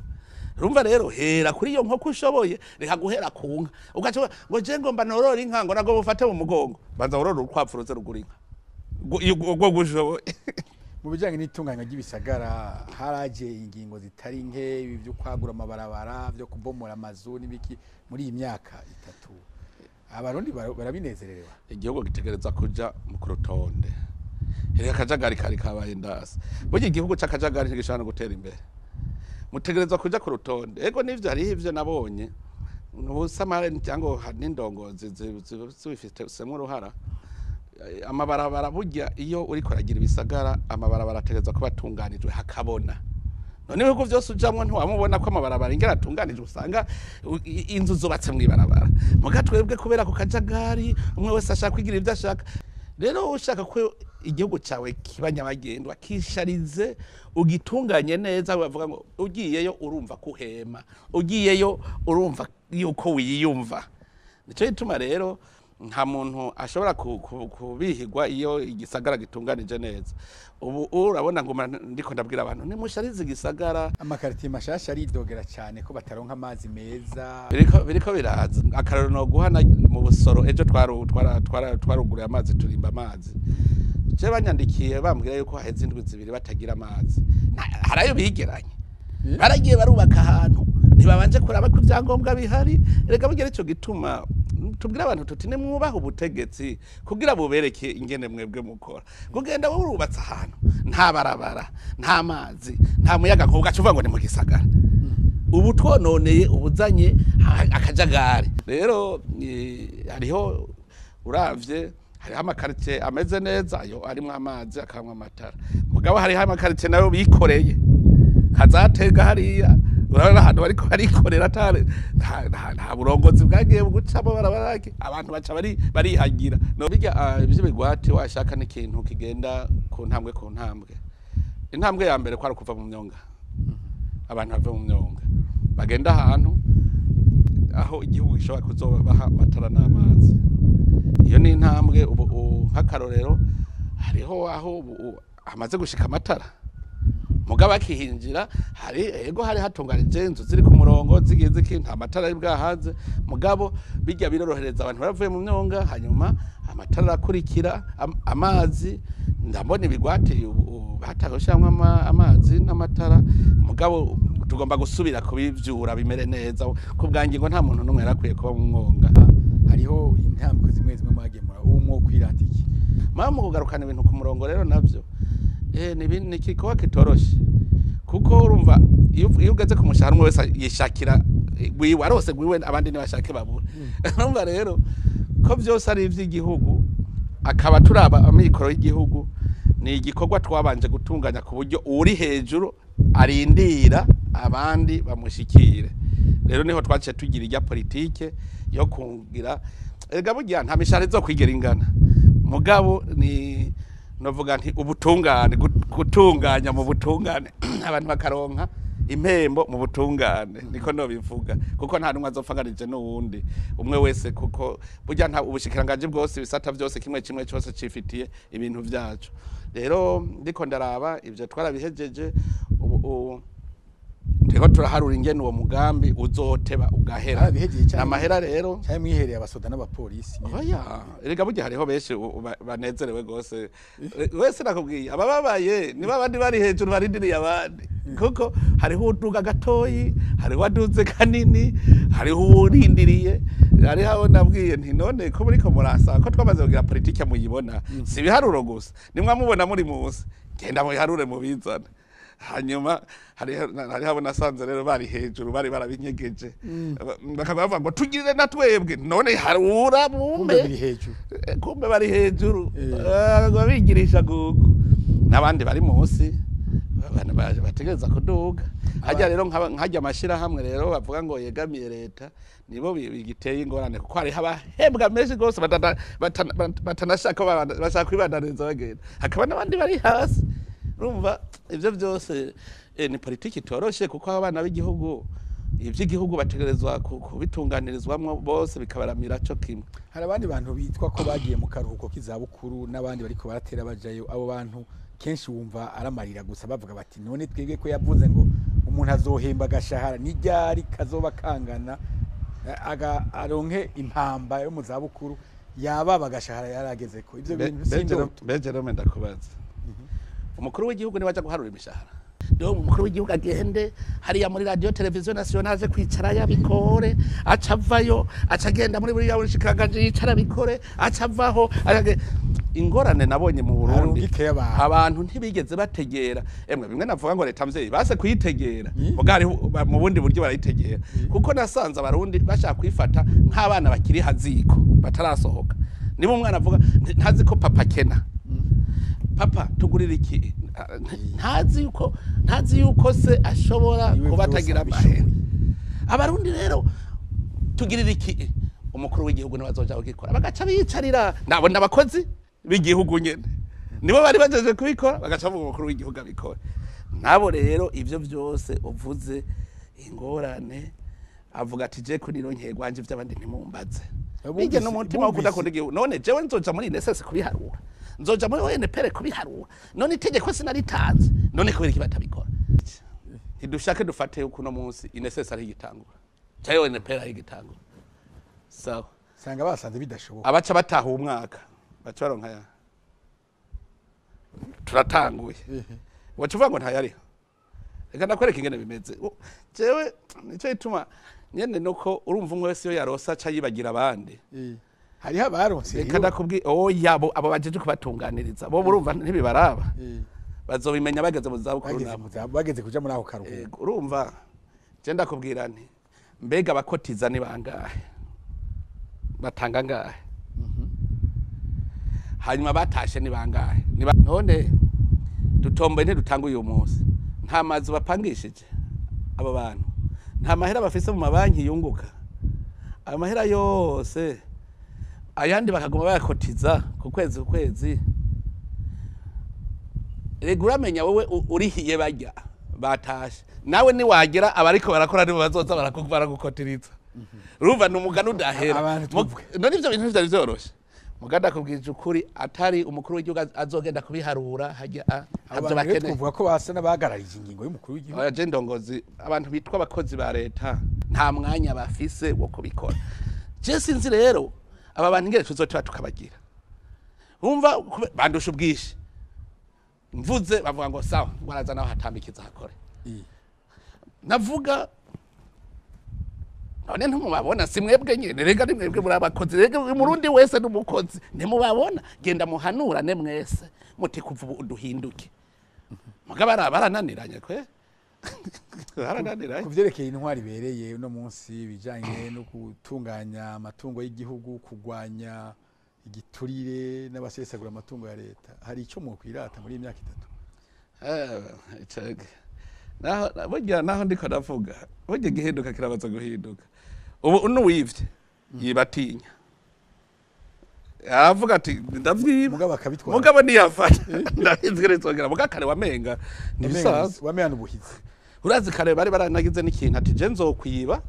Urumva rero, hera kuri iyo nkoko ushoboye, reka guhera ku nka. Ugaca uvuga ngo je ngomba norora inka, ngo nago bufate mu mugongo. Banza worora urukwavu ruze rugura inka. Iyo ubwo gushoboye. Mu bijyanye n'itunganywa ry'ibisagara haraje ingingo zitari nke, ibi byo kwagura amabarabara, byo kubomora amazu n'ibiki. Muri iyi myaka 3 Abarundi barabinezererewe? Igihugu gitegereza kuja mu kurutonde. Erega akajagari kari kabaye ndasi. Burya igihugu c'akajagari ntigishobora no gutera imbere. Mutegerezwa kuja ku rutonde. Ego nivyo, hariho ivyo nabonye ubusamare cyangwa n'indongozi zibifitemo uruhara. Amabarabara burya iyo uriko uragira ibisagara, amabarabara ategerezwa kuba atunganijwe hakabona. None ibihugu vyose ujamwo ntiwamubona ko amabarabara ingene atunganijwe, usanga inzu zubatse mw'ibarabara. Muga twebwe kubera ku kajagari, umwe wese ashaka kwigira ivyo ashaka. Rero ushaka ko igihugu cawe kiba nyabagendwa, kisharize, ugitunganye neza, bavuga ngo ugiyeyo urumva kuhema, ugiyeyo urumva yuko wiyumva. Nico gituma rero nta muntu ashobora kubihigwa iyo igisagara gitunganije neza. Ubu urabona ngo ndiko ndabwira abantu nimusharize igisagara. Amakaritiye mashasha aridogera cyane ko bataronka amazi meza. Biriko biraza. Akarorero no guhana mu Busoro, ejo twaruguruye amazi, turimba amazi. Je banyandikiye bambwira yuko haheze indwi 2 batagira amazi. Harayo bigeranye. Baragiye barubaka ahantu ntibabanje kuraba ko ivyangombwa bihari. Erega burya ico gituma tubwira abantu tuti nimwubahe ubutegetsi kugira bubereke ingene mwebwe mukora. Kugenda wurubatse ahantu nta barabara, nta mazi, nta muyaga nkuba, ugaca uvuga ngo ni mu gisagara. Ubu twononeye ubuzanye akajagari. Rero hariho uravye hariho amakaritiye ameze neza ayo arimwo amazi akamwa amatara, mugabo hariho amakaritiye nayo bikoreye kazatega hariya. Urabona ahantu bariko barikorera atari nta burongozi bwagiye bugucamo barabarake, abantu baca barihagira. No bijya ivyo bigwate washaka n'ikintu kigenda ku ntambwe ku ntambwe. Intambwe ya mbere kwari kuva mu myonga, abantu bava mu myonga bagenda ahantu aho igihugu gishobora kuzobaha amatara n'amazi. Iyo ni intambwe. Ubu nk'akarorero hariho aho hamaze gushika amatara, mugabo akihinjira hari ego hari hatunganije inzu ziri ku murongo zigiye ziki, nta matara ari bwahaze, mugabo bijya birorohereza abantu baravuye mu myonga, hanyuma amatara arakurikira, amazi. Ndabona ibigwate batagoshamwe amazi n'amatara, mugabo tugomba gusubira kubivyura bimere neza. Ku bwanjye ngo nta muntu n'umwe yarakwiye kuba mu mwonga. Hariho intambwe zimwe zimwe mwagemura uwo mwo kwirata iki mama kugarukana ibintu ku murongo rero navyo ni igikorwa kitoroshe, kuko urumva iyo ugeze ku mushahara umwe wese yishakira wiwe arose gwiwe, abandi ntibashake babura. Urumva rero ko vyose ari ivy'igihugu, akaba turaba amikoro y'igihugu. Ni igikorwa twabanje gutunganya ku buryo uri hejuru arindira abandi bamushikire. Rero niho twaciye tugira irya politike yo kungira. Erega burya nta mishahara izokwigera ingana, mugabo ni novuga nti ubutungane, gutunganya mu butungane abantu bakaronka impembo mu butungane, niko no bivuga, kuko nta numwe azopfanganije n'uwundi umwe wese, kuko burya nta ubushikiranganje bwose ibisata byose kimwe kimwe cyose cifitiye ibintu vyacu. Rero ndiko ndaraba ivyo twarabihejeje, ubu turiko turaharura ingene uwo mugambi uzoteba ugahera. Amahera rero cyane mwihereye abasoda n'abapolisi. Oya, erega burya hariho benshi banezerewe gose. Wese nakubwiye abababaye ni babandi bari hejuru barindiriye abandi, kuko hariho uduga gatoyi, hariho aduze kanini, hariho urindiriye. Hariho nabwiye nti none ko muriko murasa ko twamaze kugira politike muyibona, si ibiharuro gusa nimwa mubona muri munsi, genda mubiharure mubizane. Hanyuma hariho abo nasanze rero bari hejuru bari barabinyegeje, bakaba bavuga ngo tugirire na twebwe, none harura bumbe kumbe bari hejuru babigirisha gugu, n'abandi bari munsi bategereza kuduga. Hajya rero nkajya amashirahamwe rero bavuga ngo yegamiye leta, nibo bigiteye ingorane, kuko hariho abahembwa menshi gose batanashaka, bashaka kwibandaniza bagenda, hakaba n'abandi bari hasi. Urumva ivyo byose ni politiki itoroshe, kuko abana b'igihugu ivy'igihugu bategerezwa kubitunganirizwamwo bose bikabaramira co kimwe. Hari abandi bantu bitwa ko bagiye mu karuhuko k'izabukuru n'abandi bariko baratera bajayo. Abo bantu kenshi wumva aramarira gusa, bavuga bati none twebwe ko yavuze ngo umuntu azohemba agashahara n'iryari kazoba kangana, aronke impamba yo mu zabukuru yaba bagashahara yarageze ko ivyo bintu sindoto. Beje rero ndakubaza, umukuru w'igihugu niwe aja guharura imishahara? Rero umukuru w'igihugu agende hariya muri radio televiziyo nationale aje kwicara yabikore, aca avayo, aca agenda muri buriya bushikiranganje yicara bikore, aca avaho. Ingorane nabonye mu Burundi, abantu ntibigeze bategera. Emwe bimwe navuga ngo leta mvyeyi base kuyitegera, mugari mu bundi buryo barayitegera, kuko nasanze abarundi bashaka kwifata nk'abana bakiri haziko batarasohoka. Niba umwana avuga ntazi ko papa akena, papa tugurira iki, ntazi yuko se ashobora Niwe kuba vyose atagira abishoboye. amahera. Abarundi rero tugirira iki? Umukuru w'igihugu niwe azoja kugikora, bagaca biyicarira. Nabona abakozi b'igihugu nyene nibo bari bajeje kubikora, bagaca bavuga umukuru w'igihugu abikora. Nabo rero ivyo vyose uvuze ingorane, avuga ati je ko nironkeye gwanje, ivy'abandi ntimumbaze. Bijya n'umutima wo kudakunda igihugu. None jewe nzoja muri INSS kubiharura, nzoja muri ONPR kubiharura? None itegeko sinaritanze? None kubera iki batabikora? Ntidushake dufate yuko uno munsi INSS ari igitangura canke ONPR ari igitangura, sawa? Sanga basanze bidashoboka. Abaca bataha umwaka baca baronka ya turatanguye, waca uvuga ngo ntayariho. Reka ndakwereka ingene bimeze. Jewe nico gituma nyene nuko urumva umwe wese iyo yarosa aca yibagira abandi. Hariho abaronse Reka rero. ndakubwi oya, abo bajeje kubatunganiriza bo urumva ntibibaraba, bazobimenya bageze mu zabukuru. Bageze Nabo bageze kuja muri ako karuhuko. Ego, urumva je ndakubwira nti mbega abakotiza ni bangahe, batanga ngahe, hanyuma batashe ni bangahe? None dutomboye ntidutanga uyu munsi, nta mazu bapangishije abo bantu, nta mahera bafise mu mabanki yunguka ayo mahera yose, ayandi bakaguma bayakotiza ku kwezi ku kwezi. Rega uramenya wowe urihiye barya batashe, nawe niwagera abariko barakora nibo bazoza baragukotiriza. Urumva ni umugani udahera. Abantu tuvuge. None ivyo bintu vyari vyoroshe? Muganda akubwije ukuri, atari umukuru w'igihugu azogenda kubiharura hajya Abo ntabyo bantu rero bakeneye. twovuga ko basa n'abahagararije ingingo y'umukuru w'igihugu. Oya, je ndongozi abantu bitwa abakozi ba leta nta mwanya bafise wo kubikora. Je sinzi rero aba bantu ingene tuzotiba tukabagira. Wumva bandusha ubwinshi, mvuze bavuga ngo sawa, ngo araza nawe hatambikiza hakore. Navuga none ntimubabona? Si mwebwe nyene rega, ni mwebwe muri abakozi rega. Umurundi wese n'umukozi, ntimubabona? Genda muhanurane mwese muti kuva ubu duhinduke. Mugabo barananiranye kwe, barananiranye. Ku vyerekeye intwari ibereye uno munsi, bijanye no gutunganya amatungo y'igihugu, kurwanya igiturire n'abasesagura amatungo ya leta, hari ico mwokwirata muri iyi myaka 3? Icege. Naho burya naho ndiko ndavuga, burya igihinduka kirabaza guhinduka. Ubu n'uwivye yibatinya, aravuga ati ndavyiba. Mugabo akabitwara. Mugabo ntiyafata, ndabizi nzongera. Muga kare wamenga ntibisanzwe. Wamenga n'ubuhizi. Urazi kare bari baranagize n'ikintu ati je nzokwiba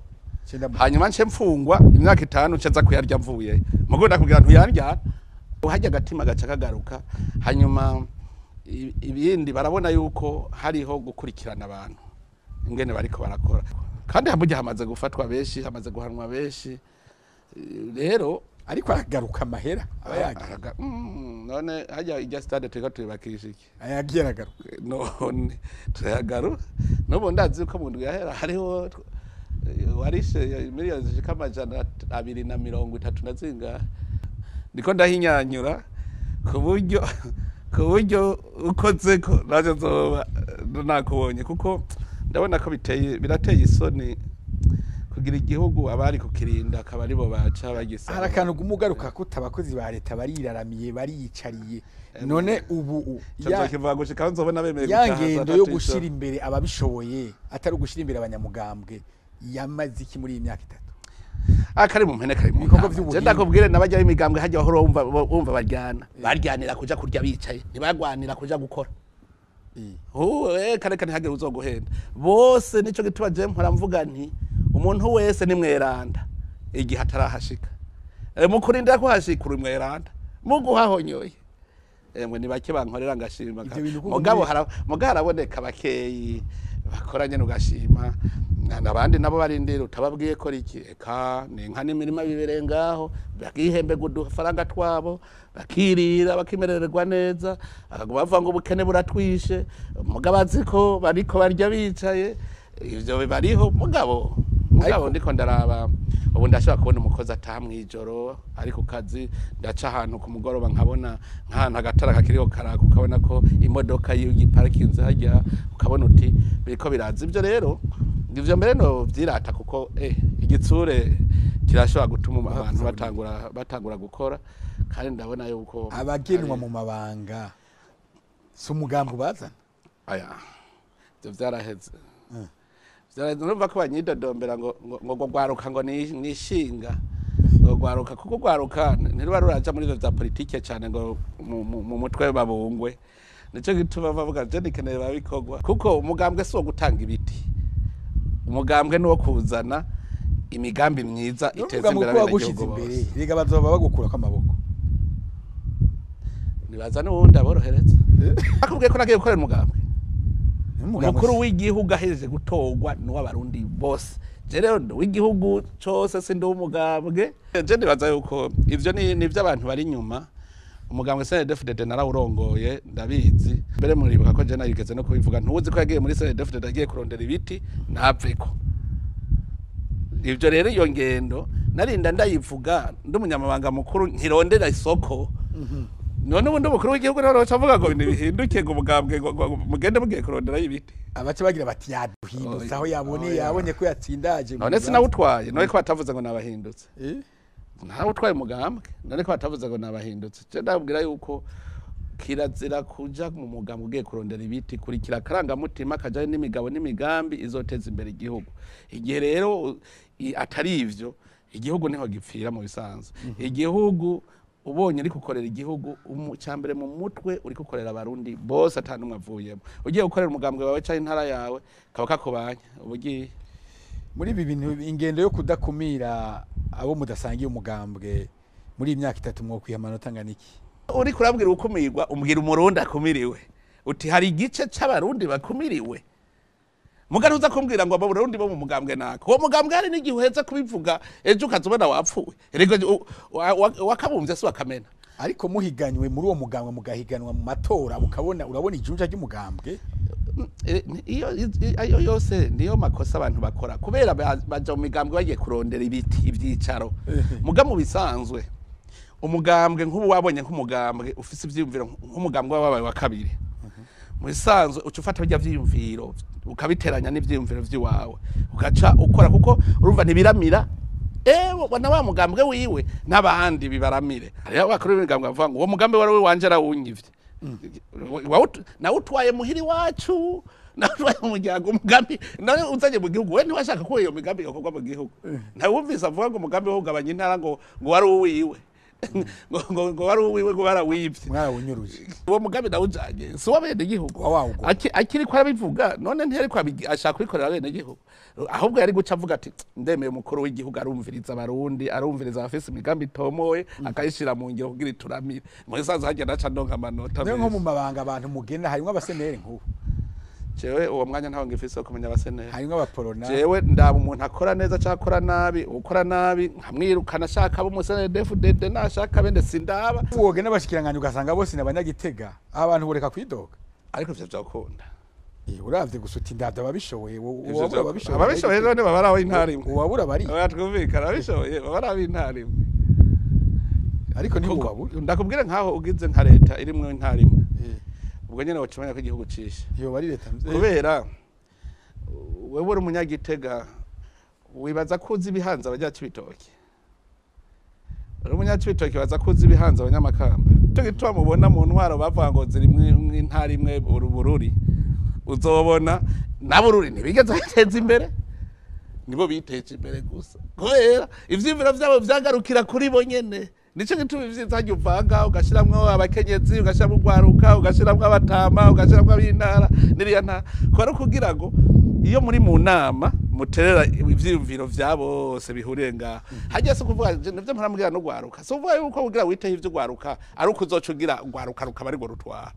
Cenda hanyuma nce mfungwa imyaka 5, nce nza kuyarya mvuye. Mugo ndakubwira ntuyarya, hajya agatima gaca kagaruka. Hanyuma ibindi barabona yuko hariho gukurikirana abantu ingene bariko barakora, kandi burya hamaze gufatwa benshi, hamaze guhanwa benshi. Rero Ariko aragaruka amahera aba yagiye. None hajya ijya stade turiko tuyubakisha iki? Ayagiye aragaruka. None turayagaru n'ubu ndazi ko mu ndwi yahera hariho warishe miliyoni zishika 230 na zingahe. Ndiko ndahinyanyura ku buryo ukoze ko naje nzoba nakubonye, kuko ndabona ko biteye birateye isoni kugira igihugu abari kukirinda akaba aribo baca bagisaba. Hari akantu gumugaruka ko abakozi ba leta bariraramiye, bariyicariye. None ubu Ico nzokivuga gushika aho nzobona bemeye ya gutaha ngendo saa yo 3 gushira y'ijoro. imbere ababishoboye, atari ugushira imbere abanyamugambwe, yamaze iki muri iyi myaka 3? Akari mu mpene kari mu Ibikorwa ntama. vy'ubuhinga. Je ndakubwire, n'abajya b'imigambwe hajya bahora wumva baryana, baryanira kuja kurya bicaye, ntibagwanira kuja gukora. Kare kare ntihagire uzoguhenda bose. Nico gituma je mpora mvuga nti umuntu wese ni mweranda igihe atarahashika. Mu kurindira ko hashika uri mweranda mu guhahonyoye. Emwe, ni bake bankorera ngashima. Ivyo bintu kuko Mugabo mugabo haraboneka bakeyi bakora nyene ugashima. Abandi nabo barindira utababwiye ko iki eka ni inka n'imirima bibereye ngaho, bakihembega udufaranga twabo, bakirira, bakimerererwa neza, bakaguma bavuga ngo ubukene buratwishe, mugabo azi ko bariko barya bicaye. Ivyo bariho, mugabo ndiko ndaraba ubu ndashobora kubona umukozi ataha mw'ijoro ari ku kazi. Ndaca ahantu ku mugoroba nkabona nk'ahantu agatara kakiriho karaka, ukabona ko imodoka yiparikinze hajya, ukabona uti biriko biraza. Ibyo rero Ivyo mbere no vyirata kuko igitsure kirashobora gutuma abantu batangura gukora, kandi ndabona yuko abagenwa mu mabanga si umugambi ubazana. Aya ivyo vyaraheze. Urumva ko banyidodombera ngo ngo gwaruka ngo nishinga ngo gwaruka, kuko gwaruka ntiruba ruraja muri ivyo vya politike cane ngo mu mutwe babungwe. Nico gituma bavuga je nikeneye babikorwa, kuko umugambwe si uwo gutanga ibiti, umugambwe ni uwo kuzana imigambi myiza iteza imbere abenegihugu bose. Rega bazoba bagukurako amaboko, nibaza n'uwundi aborohereza. Akubwiye ko nagiye gukorera umugambwe. Umukuru w'igihugu ahejeje gutorwa n'uw'abarundi bose. Je rero w'igihugu cose si ndi umugambwe. Je nibaza yuko ivyo ni ivy'abantu bari inyuma. Umugambwe CNDD-FDD narawurongoye, ndabizi. Mbere muribuka ko je narigeze no kubivuga, ntuzi ko yagiye muri CNDD-FDD agiye kurondera ibiti ntapfeko. Ivyo rero iyo ngendo narinda ndayivuga ndi umunyamabanga mukuru nkirondera isoko. None ubundi umukuru w'igihugu rero avuga ngo bihinduke ngo umugambwe mugende mugiye kurondera ibiti. Abace bagira bati yaduhindutse aho yabone yabonye ko yatsindaje. None sinawutwaye, none ko batavuze ngo nabahindutse. Ntawe utwaye umugambwe, none ko batavuze ngo nabahindutse. Je ndabwira yuko kirazira kuja mu mugambwe ugiye kurondera ibiti, kurikira akarangamutima kajanye n'imigabo n'imigambi izoteza imbere igihugu. Igihe rero atari ivyo, igihugu niho gipfira mu bisanzwe. Igihugu ubonye uri gukorera igihugu cyambere mu mutwe uri gukorera abarundi bose atanumwe avuyemo. Ugiye gukorera umugambwe wawe cyangwa intara yawe kaba kakubanya ubugiye muri ibi bintu. Ingendo yo kudakumira abo mudasangiye umugambwe muri iyi myaka itatu mwokwiha amanota angana iki? Uri kurabwira ukumirwa umbwira umurundi akumiriwe, uti hari igice c'abarundi bakumiriwe. Mugari uza kumbwira ngo abarundi bo mu mugambwe nako. Uwo mugambwe hari n'igihe uheza kubivuga ejo ukazubona wapfuye. Erega wakabumvye si wakamena. Ariko muhiganywe muri uwo mugambwe mugahiganwa mu matora ukabona urabona ijunja ry'umugambwe. Iyo yose niyo makosa abantu bakora kubera baja mu migambwe bagiye kurondera ibiti ivyicaro. Muga mu bisanzwe umugambwe nk'ubu wabonye nk'umugambwe ufise ivyiyumviro nk'umugambwe wabaye wa kabiri, mu bisanzwe uca ufata birya vyiyumviro ukabiteranya n'ivyiyumviro vy'iwawe ugaca ukora, kuko urumva ntibiramira na wa mugambwe wiwe n'abandi bibaramire. Hariho abakuru b'imigambwe bavuga ngo uwo mugambi wari wanje arawunyivye, nawutwaye muhiri wacu, nawutwaye mu muryango, umugambi nawe uzanye mu gihugu. We ntiwashaka ko iyo migambi yokorwa mu gihugu. Ntawumvise avuga ngo umugambi wo kugabanya intara ngo wari uwiwe, ngo wari uwiwe, ngo barawivye, mwarawunyuruje. Uwo mugambi nawujanye si uw'abene gihugu. Akiri ko arabivuga none ntiyari ko ashaka kubikorera abene gihugu, ahubwo yari guca avuga ati ndemeye umukuru w'igihugu arumviriza abarundi, arumviriza abafise imigambi itomoye akayishira mu ngiro kugira ituramire. Mu bisanzwe hajya naca ndonka amanota. Niyo nko mu mabanga abantu mugena harimwo abasenere nk'ubu. Jewe uwo mwanya ntaho ngifise wo kumenya abasenere. Harimwo abaporona. Jewe ndaba umuntu akora neza cyangwa akora nabi, ukora nabi nkamwirukana ashaka abo umusenere DFDD nashaka bende sindaba. Wogena abashikiranganje ugasanga bose n'abanyagitega, abantu boreka kwidoga. Ariko ivyo vyakunda. Uravye gusa uti ndavyo ababishoboye, ababishoboye. Ababishoboye none baba ari abo intara imwe. Uwabura bari. Twumvikana ababishoboye baba ari abo intara imwe. Ariko ntiwabura. Ndakubwira nkaho ugize nka leta irimwo intara imwe. Ubwo nyene wocumenya ko igihugu cishe. Iyo bari leta mvye. Kubera wewe uri umunyagitega wibaza ko uzi ibihanze abanyacibitoke. Uri umunyacibitoke wibaza ko uzi ibihanze abanyamakamba. Cyo gituma mubona mu ntwaro bavuga ngo ziri mw'intara imwe urubururi. Uzobona nabururi ntibigeze bateza imbere. Nibo biteje imbere gusa. Kubera ivyiyumviro vyabo vyagarukira kuri bo nyene. Nico gituma ivyiza uvanga ugashiramwo abakenyezi, ugashiramwo urwaruka, ugashiramwo abatama, ugashiramwo ab'intara n'iriya ntara. Kubera kugira ngo iyo muri mu nama muterera ivyiyumviro vya bose bihuriye ngaho. Hajya se kuvuga nivyo mpora mbwira n'urwaruka. Si ukuvuga yuko kugira witeho ivy'urwaruka ari uko uzoca ugira urwaruka rukaba arirwo rutwara.